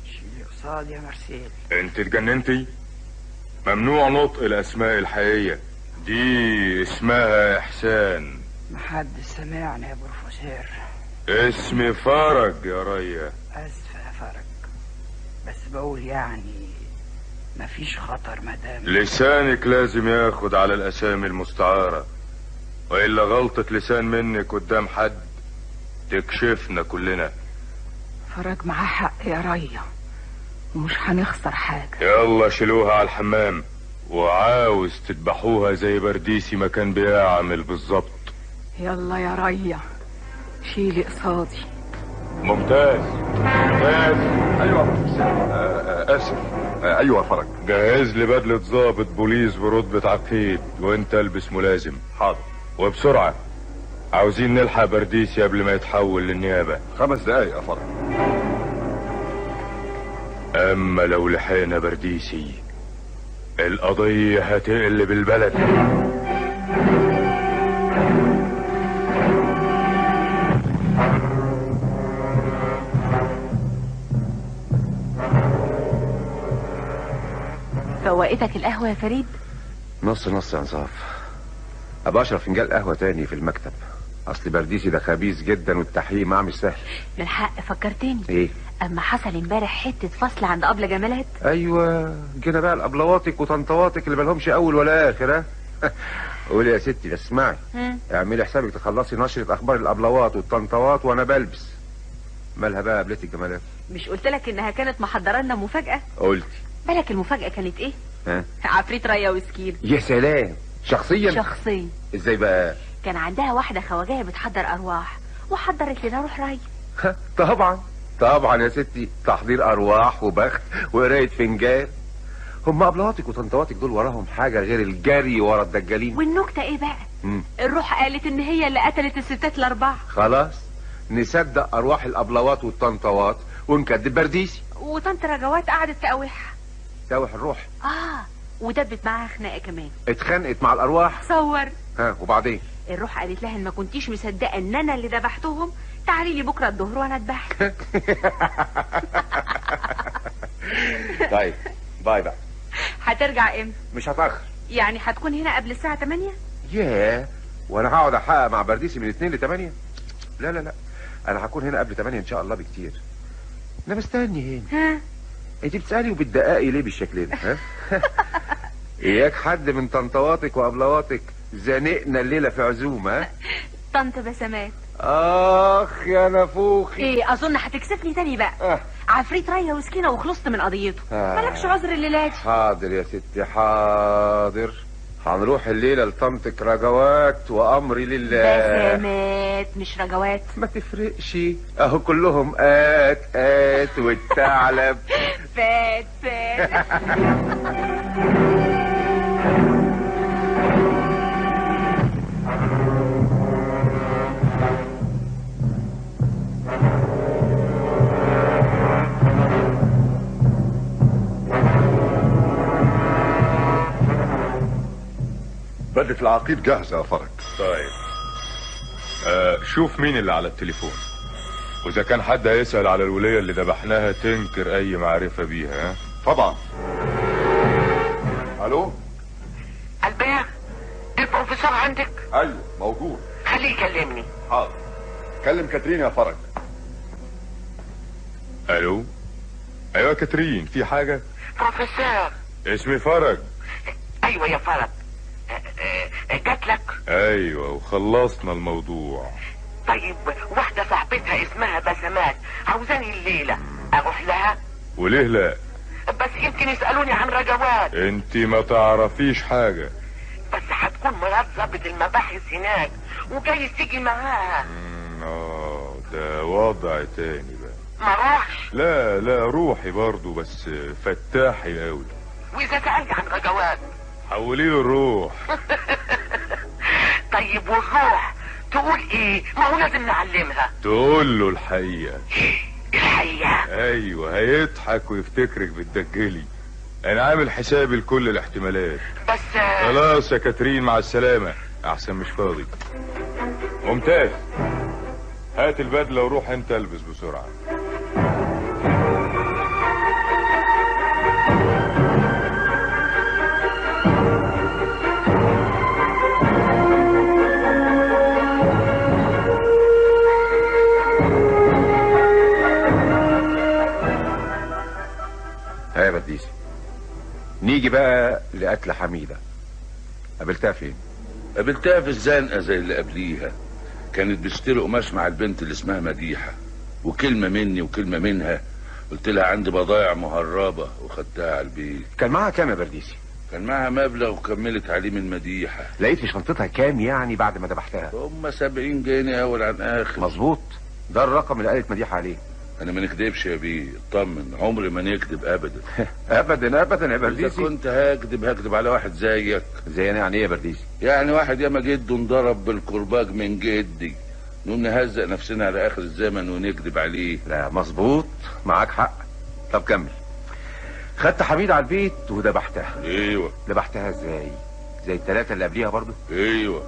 شيلي قصاد يا مارسيل. انت اتجننتي؟ ممنوع نطق الاسماء الحقيقية، دي اسمها احسان. محدش سمعنا يا بروفيسور. اسمي فرج يا ريا. اسفة يا فرج، بس بقول يعني مفيش خطر مدام لسانك لازم ياخد على الاسامي المستعارة، والا غلطة لسان منك قدام حد تكشفنا كلنا. فرج معاه حق يا ريا، ومش هنخسر حاجة. يلا شيلوها على الحمام، وعاوز تذبحوها زي برديسي ما كان بيعمل بالظبط. يلا يا ريا شيلي قصادي. ممتاز ممتاز. ايوه اسف. ايوه يا فرج. جهز لي بدلة ضابط بوليس برتبة عقيد، وانت البس ملازم. حاضر. وبسرعة، عاوزين نلحق برديسي قبل ما يتحول للنيابة. 5 دقايق يا فرج. اما لو لحقنا برديسي القضية هتقلب البلد. فوقتك القهوة يا فريد؟ نص نص يا انصاف. ابقى اشرب فنجان قهوة تاني في المكتب، اصل برديسي ده خبيث جدا والتحقيق معاه مش سهل. بالحق فكرتني. ايه؟ اما حصل امبارح حتة فصل عند ابله جمالات. ايوه جينا بقى الابلواتك وطنطواتك اللي مالهمش اول ولا اخر. ها قولي يا ستي، بس اسمعي، اعملي حسابك تخلصي نشره اخبار الابلوات والطنطوات وانا بلبس. مالها بقى قابلتك جمالات؟ مش قلت لك انها كانت محضرة لنا مفاجاة؟ قلتي. بالك المفاجاة كانت ايه؟ ها؟ عفريت ريا وسكين. يا سلام، شخصيا؟ شخصيا. ازاي بقى؟ كان عندها واحدة خواجايه بتحضر ارواح، وحضرت لنا روح ريا. طبعا طبعا يا ستي، تحضير ارواح وبخت وقرايه فنجان. هم ابلواتك وطنطواتك دول وراهم حاجة غير الجري ورا الدجالين؟ والنكته ايه بقى؟ الروح قالت ان هي اللي قتلت الستات الاربعة. خلاص نصدق ارواح الابلوات والطنطوات ونكدب برديسي. وطنط رجوات قعدت تقاوحها. تقاوح الروح؟ ودبت معاها خناقه كمان. اتخانقت مع الارواح؟ صور. ها وبعدين؟ الروح قالت لها ان ما كنتيش مصدقه ان انا اللي ذبحتهم، تعالي لي بكره الظهر وانا اذبحك. طيب باي بقى. هترجع امتى؟ مش هتاخر. يعني هتكون هنا قبل الساعة 8؟ ياه، وانا هقعد احقق مع برديسي من 2 ل 8؟ لا لا لا، انا هكون هنا قبل 8 ان شاء الله بكتير. انا مستني هنا. ها؟ انت بتسالي وبتدققي ليه بالشكل ده؟ ها؟ اياك حد من طنطواتك وابلواتك زنقنا الليلة في عزومة. طنط بسمات. اخ يا نفوخي. ايه اظن هتكسفني تاني بقى. عفريت ريا وسكينة وخلصت من قضيته. مالكش عذر الليلة دي. حاضر يا ستي حاضر. هنروح الليلة لطنطك رجوات وامري لله. بسمات مش رجوات. ما تفرقش، اهو كلهم ات ات والثعلب فات فات. بدلة العقيد جاهزة يا فرج. طيب شوف مين اللي على التليفون، وإذا كان حد هيسأل على الولية اللي ذبحناها تنكر أي معرفة بيها. طبعا. ألو البيع، البروفيسور عندك؟ أيوه موجود. خليه يكلمني. حاضر. كلم كاترين يا فرج. ألو. أيوه كاترين، في حاجة؟ بروفيسور. اسمي فرج. أيوه يا فرج، جات لك؟ ايوه وخلصنا الموضوع. طيب واحدة صاحبتها اسمها بسمات عاوزاني الليلة اروح لها؟ وليه لا؟ بس يمكن يسألوني عن رجوات. انت ما تعرفيش حاجة. بس هتكون مرات ظابط المباحث هناك وجايز تيجي معاها. ده وضع تاني بقى. ما روحش؟ لا لا روحي برضو، بس فتاحي قوي. واذا سألني عن رجوات؟ حولي له الروح. طيب والروح تقول ايه؟ ما هو لازم نعلمها. تقول له الحقيقة. الحقيقة؟ ايوه، هيضحك ويفتكرك بتدجلي. انا عامل حسابي لكل الاحتمالات. بس خلاص يا كاترين، مع السلامة، احسن مش فاضي. ممتاز. هات البدلة وروح انت البس بسرعة. ها يا برديسي، نيجي بقى لقتل حميدة. قابلتها فين؟ قابلتها في الزنقة زي اللي قبليها. كانت بتشتري قماش مع البنت اللي اسمها مديحة، وكلمة مني وكلمة منها قلت لها عندي بضايع مهربة وخدتها على البيت. كان معاها كام يا برديسي؟ كان معاها مبلغ وكملت عليه من مديحة. لقيت في شنطتها كام يعني بعد ما ذبحتها؟ هم 70 جنيه أول عن آخر. مظبوط، ده الرقم اللي قالت مديحة عليه. أنا ما نكدبش يا بيه، اطمن، عمري ما نكدب أبدا. أبدا أبدا يا برديسي. إذا كنت هكدب هكدب على واحد زيك. زي أنا يعني إيه يا برديسي؟ يعني واحد ياما جده انضرب بالكرباج من جدي، نقوم نهزق نفسنا على آخر الزمن ونكدب عليه. لا مظبوط، معاك حق. طب كمل. خدت حميد على البيت وذبحتها. ايوه. ذبحتها ازاي؟ زي الثلاثة اللي قبليها برضو؟ ايوه،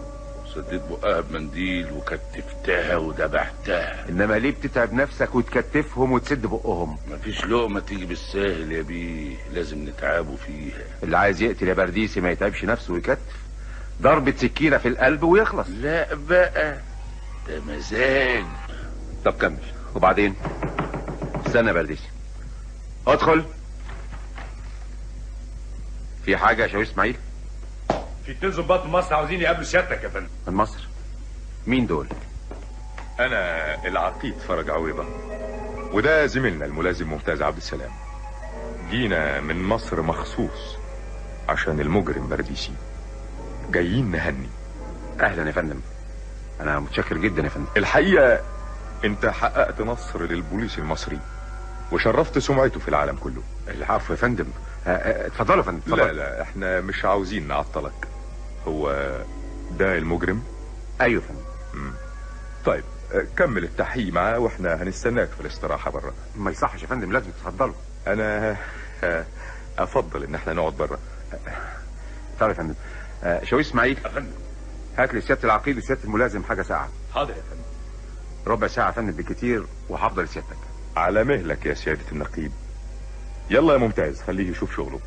سديت بقها بمنديل وكتفتها وذبحتها. انما ليه بتتعب نفسك وتكتفهم وتسد بقهم؟ مفيش لقمة تيجي بالساهل يا بيه، لازم نتعبوا فيها. اللي عايز يقتل يا برديسي ما يتعبش نفسه ويكتف، ضربة سكينة في القلب ويخلص. لا بقى ده مزاج. طب كمل. وبعدين؟ استنى يا برديسي، ادخل. في حاجة يا شاويش اسماعيل؟ في 2 ظباط من مصر عاوزين يقابلوا سيادتك يا فندم. من مصر؟ مين دول؟ أنا العقيد فرج عويضة، وده زميلنا الملازم ممتاز عبد السلام. جينا من مصر مخصوص عشان المجرم برديسي، جايين نهني. أهلا يا فندم، أنا متشكر جدا يا فندم. الحقيقة أنت حققت نصر للبوليس المصري وشرفت سمعته في العالم كله. العفو يا فندم، اتفضلوا يا فندم. لا لا، احنا مش عاوزين نعطلك. هو ده المجرم؟ ايوه يا فندم. طيب كمل التحقيق معاه واحنا هنستناك في الاستراحة بره. ما يصحش يا فندم، لازم تتفضلوا. انا افضل ان احنا نقعد بره. طيب يا فندم. شاويش اسماعيل يا فندم، هات لي سيادة العقيد وسياده الملازم حاجة ساعة. حاضر يا فندم. ربع ساعة يا فندم بالكتير وهفضل لسيادتك. على مهلك يا سيادة النقيب. يلا يا ممتاز خليه يشوف شغله.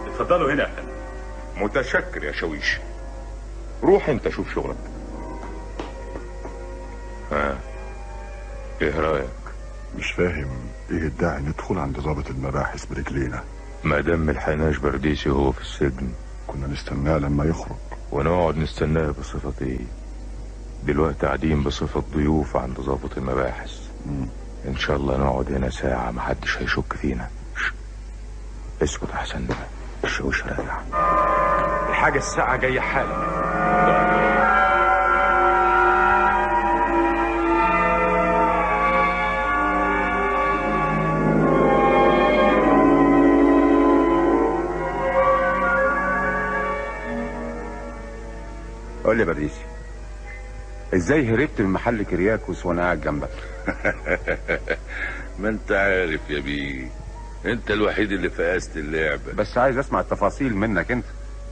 اتفضلوا هنا يا فندم. متشكر يا شويش، روح انت شوف شغلك. ها، ايه رايك؟ مش فاهم ايه الداعي ندخل عند ضابط المباحث برجلينا. ما دام ملحقناش برديسي وهو في السجن كنا نستناه لما يخرج. ونقعد نستناه بصفة ايه؟ دلوقتي قاعدين بصفة ضيوف عند ضابط المباحث. ان شاء الله نقعد هنا ساعة محدش هيشك فينا. اسكت احسن، الشوش راجع. الحاجة الساعة جاية حالا. قول لي يا برديسي، ازاي هربت من محل كرياكوس وانا قاعد جنبك؟ ما انت عارف يا بيه، انت الوحيد اللي فقست اللعبة. بس عايز اسمع التفاصيل منك انت.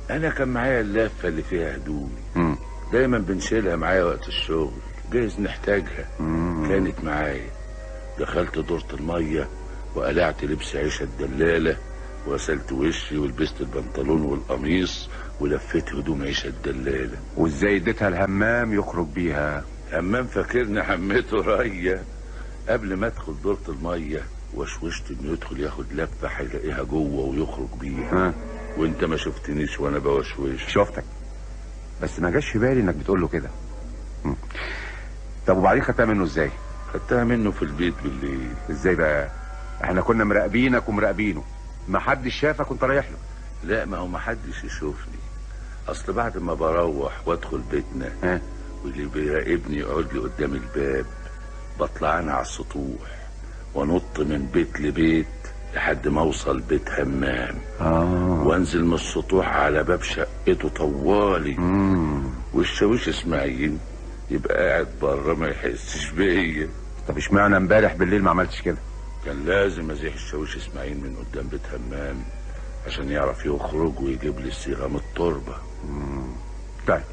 انا كان معايا اللفة اللي فيها هدومي، دايما بنشيلها معايا وقت الشغل، جايز نحتاجها. كانت معايا. دخلت دورة المية وقلعت لبس عيشة الدلالة وغسلت وشي ولبست البنطلون والقميص ولفيت هدوم عيشة الدلالة. وازاي اديتها الهمام يخرج بيها؟ همام فاكرني عمته ريا. قبل ما ادخل دورة المية وشوشت انه يدخل ياخد لفة هيلاقيها جوه ويخرج بيها. وانت ما شفتنيش وانا بوشوش. شفتك، بس ما جاش في بالي انك بتقول له كده. طب وبعدين خدتها منه ازاي؟ خدتها منه في البيت بالليل. ازاي بقى؟ احنا كنا مراقبينك ومراقبينه، ما حدش شافك وانت رايح له. لا، ما هو ما حدش يشوفني، اصل بعد ما بروح وادخل بيتنا واللي بيراقبني يقعد لي قدام الباب، بطلع انا على السطوح وانط من بيت لبيت لحد ما اوصل بيت همام. وانزل من السطوح على باب شقته طوالي. والشاويش اسماعيل يبقى قاعد بره ما يحسش بيا. طب اشمعنى امبارح بالليل ما عملتش كده؟ كان لازم ازيح الشاويش اسماعيل من قدام بيت همام عشان يعرف يخرج ويجيب لي الصيغة من التربة. طيب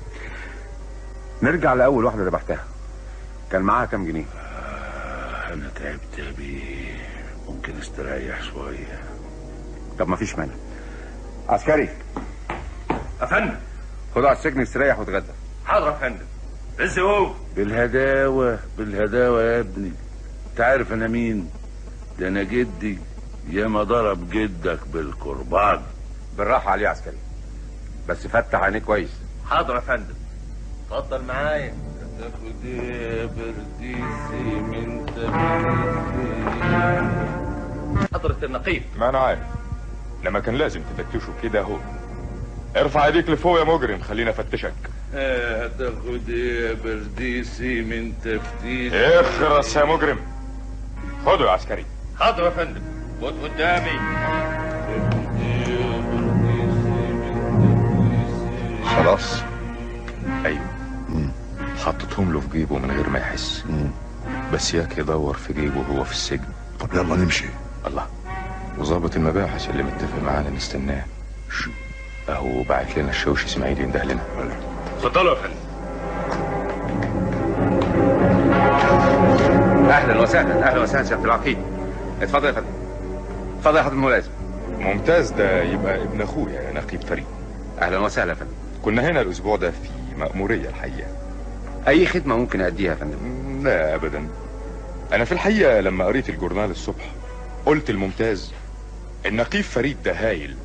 نرجع لأول واحدة ذبحتها، كان معاها كام جنيه؟ أنا تعبت يا بيه، ممكن استريح شوية. طب ما فيش مانع. عسكري. أفندم. خده على السجن استريح واتغدى. حاضر يا فندم. بس هو بالهداوة بالهداوة يا ابني. انت عارف أنا مين؟ ده أنا جدي ياما ضرب جدك بالكرباج. بالراحة عليه يا عسكري، بس فتح عينيه كويس. حاضر يا فندم. اتفضل معايا. تاخد ايه يا برديسي من تبريسي؟ حضرة النقيب. ما انا عارف، لما كان لازم تفتشه كده اهو. ارفع ايديك لفوق يا مجرم، خلينا افتشك. هتاخد ايه يا برديسي من تفتيش؟ اخرس يا مجرم. خده يا عسكري. حاضر يا فندم. خد قدامي. خلاص. ايوه. حطيتهم له في جيبه من غير ما يحس. بس ياك يدور في جيبه وهو في السجن. طب يلا نمشي. الله، وظابط المباحث اللي متفق معانا نستناه. اهو بعت لنا الشوش اسماعيل ينده لنا. اتفضلوا يا فندم. اهلا وسهلا، اهلا وسهلا سيادة العقيد. اتفضل يا فندم. اتفضل يا حضرة الملازم. ممتاز، ده يبقى ابن اخويا يا نقيب فريد. اهلا وسهلا يا فندم. كنا هنا الاسبوع ده في مأمورية الحقيقة. اي خدمة ممكن اديها يا فندم؟ لا ابدا. انا في الحقيقة لما قريت الجورنال الصبح قلت الممتاز النقيب فريد ده هايل،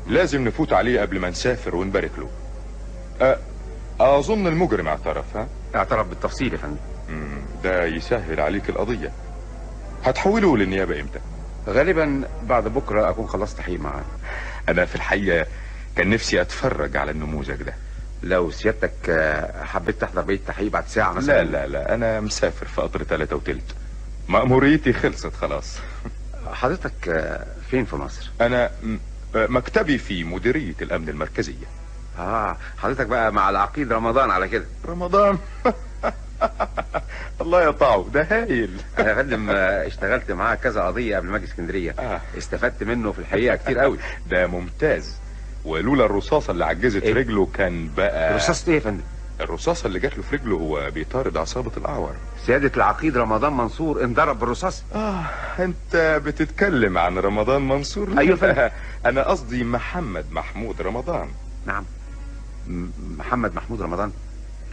لازم نفوت عليه قبل ما نسافر ونبارك له. اظن المجرم اعترف. ها؟ اعترف بالتفصيل يا فندم. ده يسهل عليك القضية. هتحوله للنيابة امتى؟ غالبا بعد بكرة اكون خلصت تحقيق معاه. انا في الحقيقة كان نفسي اتفرج على النموذج ده. لو سيادتك حبيت تحضر بقية التحقيق بعد ساعة مثلا. لا لا لا، انا مسافر في قطر 3:20، مأموريتي خلصت خلاص. حضرتك فين في مصر؟ انا مكتبي في مديرية الامن المركزية. حضرتك بقى مع العقيد رمضان على كده. رمضان؟ الله يطعه، ده هايل. انا يا فندم اشتغلت معاه كذا قضية قبل ما اجي اسكندرية. استفدت منه في الحقيقة كتير قوي. ده ممتاز، ولولا الرصاصة اللي عجزت إيه؟ رجله كان بقى. رصاصة ايه يا فندم؟ الرصاصة اللي جات له في رجله هو بيطارد عصابة الأعور. سيادة العقيد رمضان منصور انضرب بالرصاص؟ انت بتتكلم عن رمضان منصور؟ ايوه فندم. انا قصدي محمد محمود رمضان. نعم، محمد محمود رمضان؟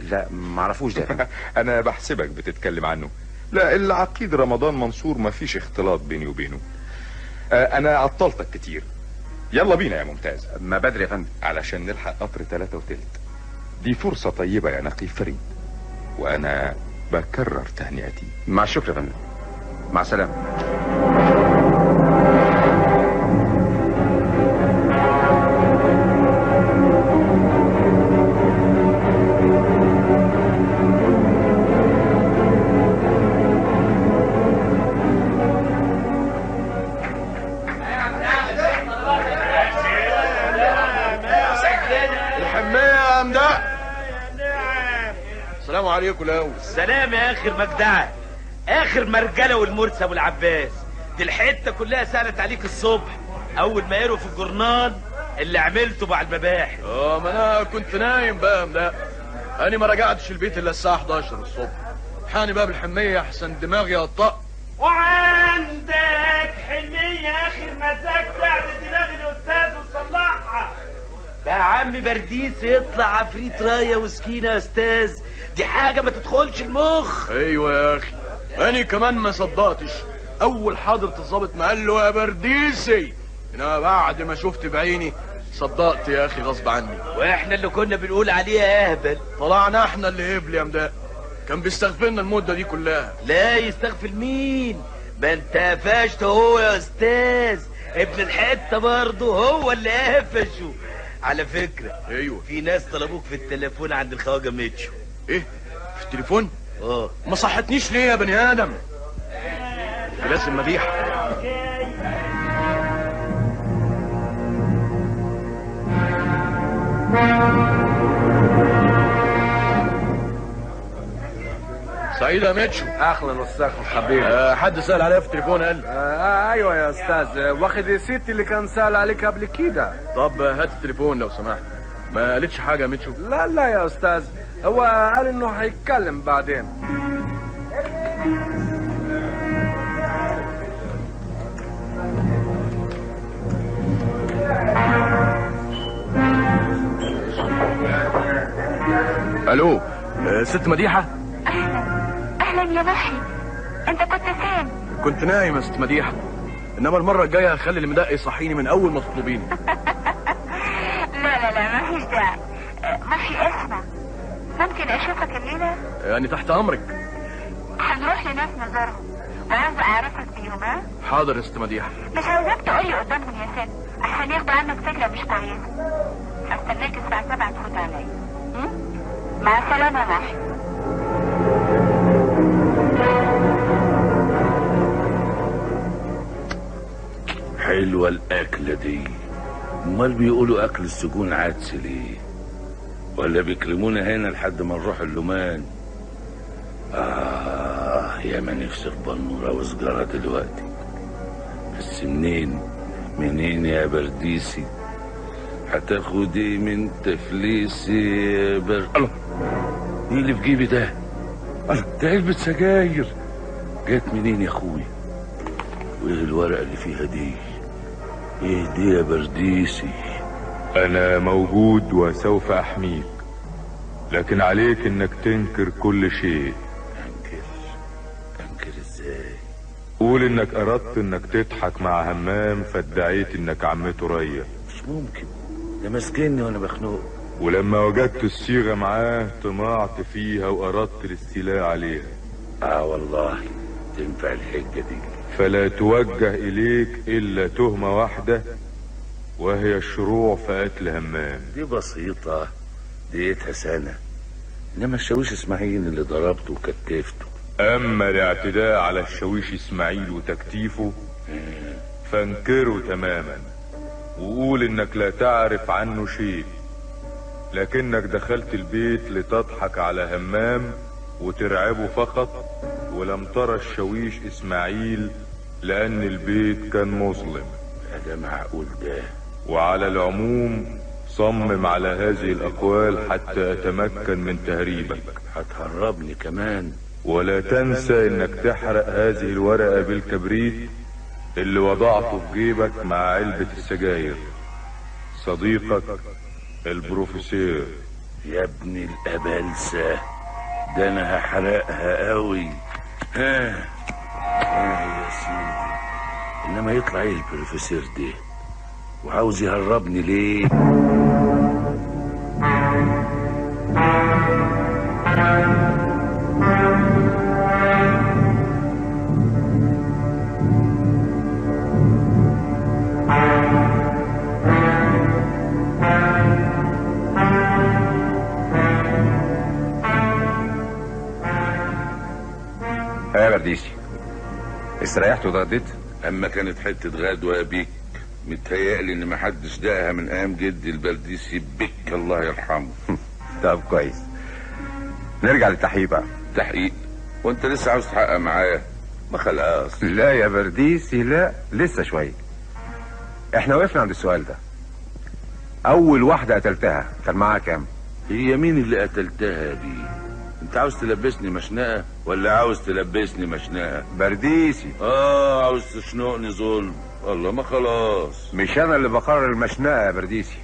لا معرفوش ده. انا بحسبك بتتكلم عنه. لا، العقيد رمضان منصور مفيش اختلاط بيني وبينه. انا عطلتك كتير. يلا بينا يا ممتاز. ما بدري يا فندم علشان نلحق قطر 3:20. دي فرصة طيبة يا نقيب فريد، وأنا بكرر تهنئتي. مع الشكر يا فندم، مع السلامة. السلام عليكم. الاول سلام يا اخر مجدعه، اخر مرجله والمرسي ابو العباس. دي الحتة كلها سالت عليك الصبح اول ما قروا في الجورنال اللي عملته مع المباحث. ما انا كنت نايم بقى. لا انا ما رجعتش البيت الا الساعة 11 الصبح. حاني بقى بالحميه احسن دماغي اطق. وعندك حمية اخر مزاج تعب دماغ الاستاذ وتصلحها. يا عم برديس يطلع عفريت رايه وسكينة يا استاذ، دي حاجة ما تدخلش المخ. ايوه يا اخي، انا كمان ما صدقتش اول حضره الظابط ما قال له يا برديسي، انما بعد ما شفت بعيني صدقت يا اخي غصب عني. واحنا اللي كنا بنقول عليه اهبل طلعنا احنا اللي هبل يا مداء. كان بيستغفلنا المدة دي كلها. لا يستغفل مين؟ ما انت قفشت هو يا استاذ، ابن الحتة برضه هو اللي قفشه. على فكرة ايوه، في ناس طلبوك في التليفون عند الخواجه ميتشو. ايه؟ في التليفون؟ ما صحتنيش ليه يا بني ادم؟ لازم مديحه. سعيد يا ميتشو. اهلا وسهلا حبيبي. حد سأل عليا في التليفون قال؟ ايوه يا استاذ، واخد الست اللي كان سأل عليك قبل كده. طب هات التليفون لو سمحت. ما قالتش حاجة يا ميتشو؟ لا لا يا استاذ، هو قال انه هيتكلم بعدين. الو ست مديحه. اهلا اهلا يا محي، انت كنت فين؟ كنت نايم يا ست مديحه، انما المرة الجاية هخلي المدق يصحيني من اول ما تطلبيني. لا لا لا مفيش داعي. محي اسمع، ممكن اشوفك الليلة؟ يعني تحت امرك. هنروح لناس نزورهم وعاوزه اعرفك بيهم. ها؟ حاضر يا ست مديحه. مش عاوزاك تقولي قدامهم يا سن، عشان ياخدوا عنك فكرة مش كويسة. هستناك الساعة 7 تفوت عليا. مع السلامة يا محي. حلوة الأكلة دي. امال بيقولوا أكل السجون عدس ليه؟ ولا بيكرمونا هنا لحد ما نروح اللومان؟ آه يا ما نفسي في بنورة وسجارة دلوقتي، بس منين منين يا برديسي؟ هتاخد ايه من تفليسي يا الله، ايه اللي في جيبي ده؟ الله، ده علبة سجاير جت منين يا اخويا؟ وايه الورقة اللي فيها دي؟ ايه دي يا برديسي؟ انا موجود وسوف احميك، لكن عليك انك تنكر كل شيء. انكر؟ انكر ازاي؟ قول انك اردت انك تضحك مع همام فادعيت انك عمته ريا. مش ممكن، ده ماسكني وانا بخنوق. ولما وجدت الصيغة معاه طمعت فيها واردت الاستيلاء عليها. اه والله تنفع الحجة دي. فلا توجه اليك الا تهمة واحدة، وهي الشروع في قتل همام. دي بسيطة، دقيتها سنة، انما الشاويش اسماعيل اللي ضربته وكتفته. اما الاعتداء على الشاويش اسماعيل وتكتيفه فانكره تماما، وقول انك لا تعرف عنه شيء، لكنك دخلت البيت لتضحك على همام وترعبه فقط، ولم ترى الشاويش اسماعيل لان البيت كان مظلم. ده معقول ده؟ وعلى العموم صمم على هذه الاقوال حتى اتمكن من تهريبك. هتهربني كمان؟ ولا تنسى انك تحرق هذه الورقة بالكبريت اللي وضعته في جيبك مع علبة السجاير. صديقك البروفيسور. يا ابن الأبلسة، ده انا هحرقها قوي. ها يا سيدي، انما يطلع ايه البروفيسور ده؟ وعاوز يهربني ليه؟ يا برديسي، استريحت واتغديت؟ اما كانت حتة غدوه يا بيك، متهيألي ان محدش داقها من ايام جدي البرديسي بيك الله يرحمه. طب كويس، نرجع للتحقيق بقى. تحقيق؟ وانت لسه عاوز تحقق معايا؟ ما خلاص. لا يا برديسي لا، لسه شوية. احنا وقفنا عند السؤال ده. اول واحدة قتلتها كان معاها كام؟ هي مين اللي قتلتها يا بيه؟ انت عاوز تلبسني مشنقه ولا عاوز تلبسني مشنقه؟ برديسي. عاوز تشنقني ظلم. الله ما خلاص. مش انا اللي بقرر المشنقه يا برديسي.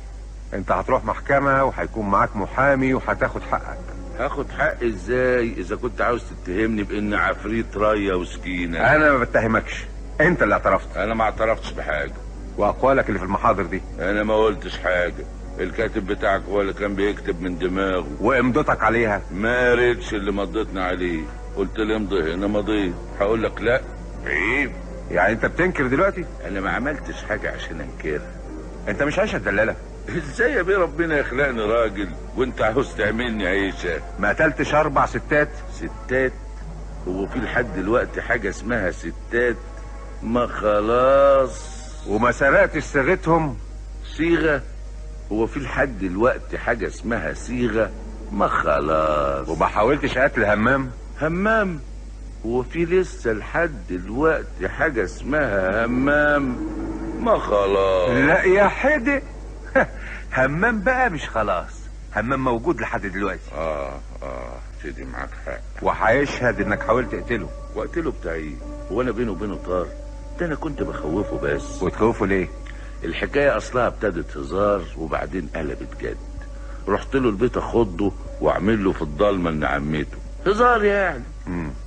انت هتروح محكمة وهيكون معاك محامي وهتاخد حقك. هاخد حقي ازاي اذا كنت عاوز تتهمني بان عفريت ريا وسكينة؟ انا ما بتهمكش، انت اللي اعترفت. انا ما اعترفتش بحاجة. واقوالك اللي في المحاضر دي؟ انا ما قلتش حاجة، الكاتب بتاعك هو اللي كان بيكتب من دماغه. وامضتك عليها؟ ما ريتش اللي مضيتنا عليه، قلت لي امضي هنا مضيت. هقول لك لا عيب. يعني انت بتنكر دلوقتي؟ انا ما عملتش حاجة عشان انكرها. انت مش عايشه الدلالة؟ ازاي يا بيه ربنا يخلقني راجل وانت عاوز تعملني عيشه؟ ما قتلتش 4 ستات؟ ستات؟ هو في لحد دلوقتي حاجة اسمها ستات؟ ما خلاص. وما سرقتش صيغتهم؟ صيغة؟ هو في لحد دلوقتي حاجة اسمها صيغة؟ ما خلاص. وما حاولتش قتل همام؟ همام؟ هو في لسه لحد دلوقتي حاجة اسمها همام؟ ما خلاص. لا يا حدق. همام بقى مش خلاص، همام موجود لحد دلوقتي. سيدي معاك حق. وهيشهد انك حاولت تقتله. واقتله بتاع ايه؟ هو انا بينه وبينه طار؟ ده انا كنت بخوفه بس. وتخوفه ليه؟ الحكاية اصلها ابتدت هزار وبعدين قلبت جد. رحت له البيت اخضه واعمل له في الضلمة ان عمته هزار يعني.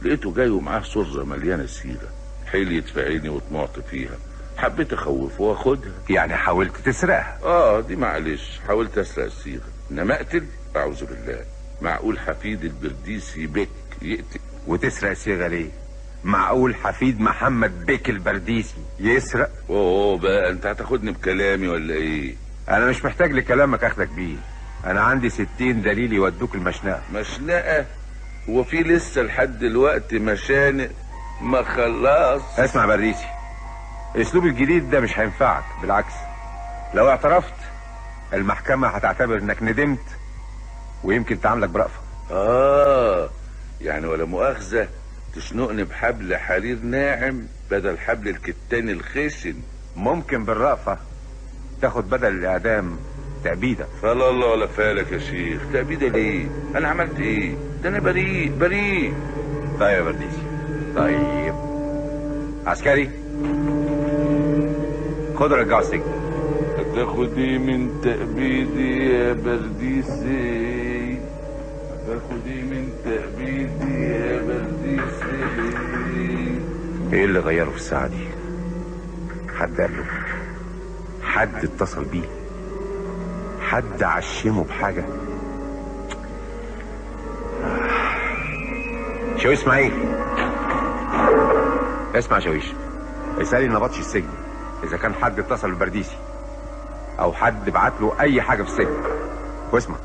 لقيته جاي ومعاه سره مليانة سيره، حليت في عيني وطمعت فيها، حبيت اخوفه واخدها. يعني حاولت تسرقها؟ دي معلش، حاولت اسرق الصيغة، انما اقتل؟ اعوذ بالله. معقول حفيد البرديسي بك يقتل؟ وتسرق الصيغة ليه؟ معقول حفيد محمد بك البرديسي يسرق؟ اوه بقى انت هتاخدني بكلامي ولا ايه؟ انا مش محتاج لكلامك اخدك بيه، انا عندي 60 دليل يودوك المشنقه. مشنقه؟ هو في لسه لحد دلوقتي مشانق؟ ما خلاص. اسمع برديسي، الاسلوب الجديد ده مش هينفعك، بالعكس لو اعترفت المحكمة هتعتبر انك ندمت ويمكن تعاملك برأفة. يعني ولا مؤاخذة تشنقني بحبل حرير ناعم بدل حبل الكتان الخشن؟ ممكن بالرأفة تاخد بدل الإعدام تأبيدة. فلا الله ولا فالك يا شيخ، تأبيدة ليه؟ أنا عملت إيه؟ ده أنا بريء بريء. طيب يا برديسي، طيب عسكري خد رجعه السجن. هتاخدي من تأبيدي يا برديسي، هتاخدي من تأبيدي يا برديسي. ايه اللي غيره في الساعة دي؟ حد قال له؟ حد اتصل بيه؟ حد عشمه بحاجة؟ شويش اسماعيل، اسمع شويش، اسألي نبطش السجن اذا كان حد اتصل ببرديسي او حد بعت له اي حاجة في السجن. واسمع،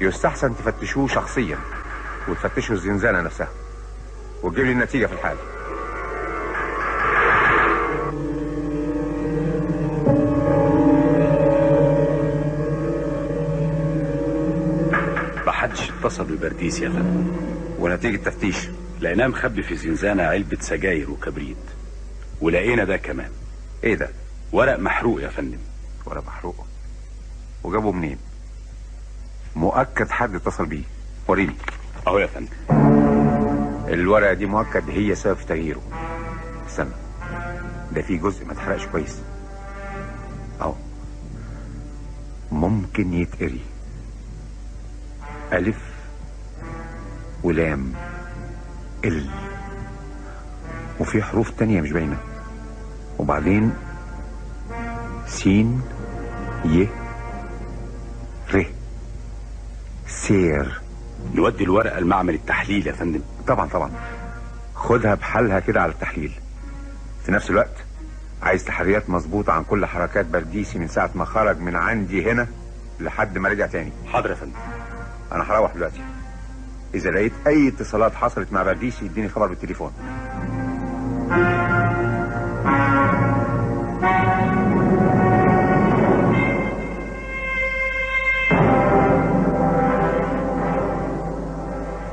يستحسن تفتشوه شخصيا وتفتشوا الزنزانة نفسها وتجيب لي النتيجة في الحال. محدش اتصل ببرديس يا فندم. ونتيجة تفتيش؟ لقيناه مخبي في زنزانة علبة سجاير وكبريت، ولقينا ده كمان. ايه ده؟ ورق محروق يا فندم. ورق محروق؟ وجابه منين؟ مؤكد حد اتصل بيه. وريني. اهو يا فندم. الورقة دي مؤكد هي سبب في تغييره. استنى، ده في جزء ما اتحرقش كويس اهو، ممكن يتقري ألف ولام ال، وفي حروف تانية مش باينة، وبعدين سين ي ر سير. نودي الورقة لمعمل التحليل يا فندم. طبعا طبعا، خدها بحالها كده على التحليل. في نفس الوقت عايز تحريات مظبوطة عن كل حركات برديسي من ساعة ما خرج من عندي هنا لحد ما رجع تاني. حاضر يا فندم. أنا هروح دلوقتي، إذا لقيت أي اتصالات حصلت مع برديسي اديني خبر بالتليفون.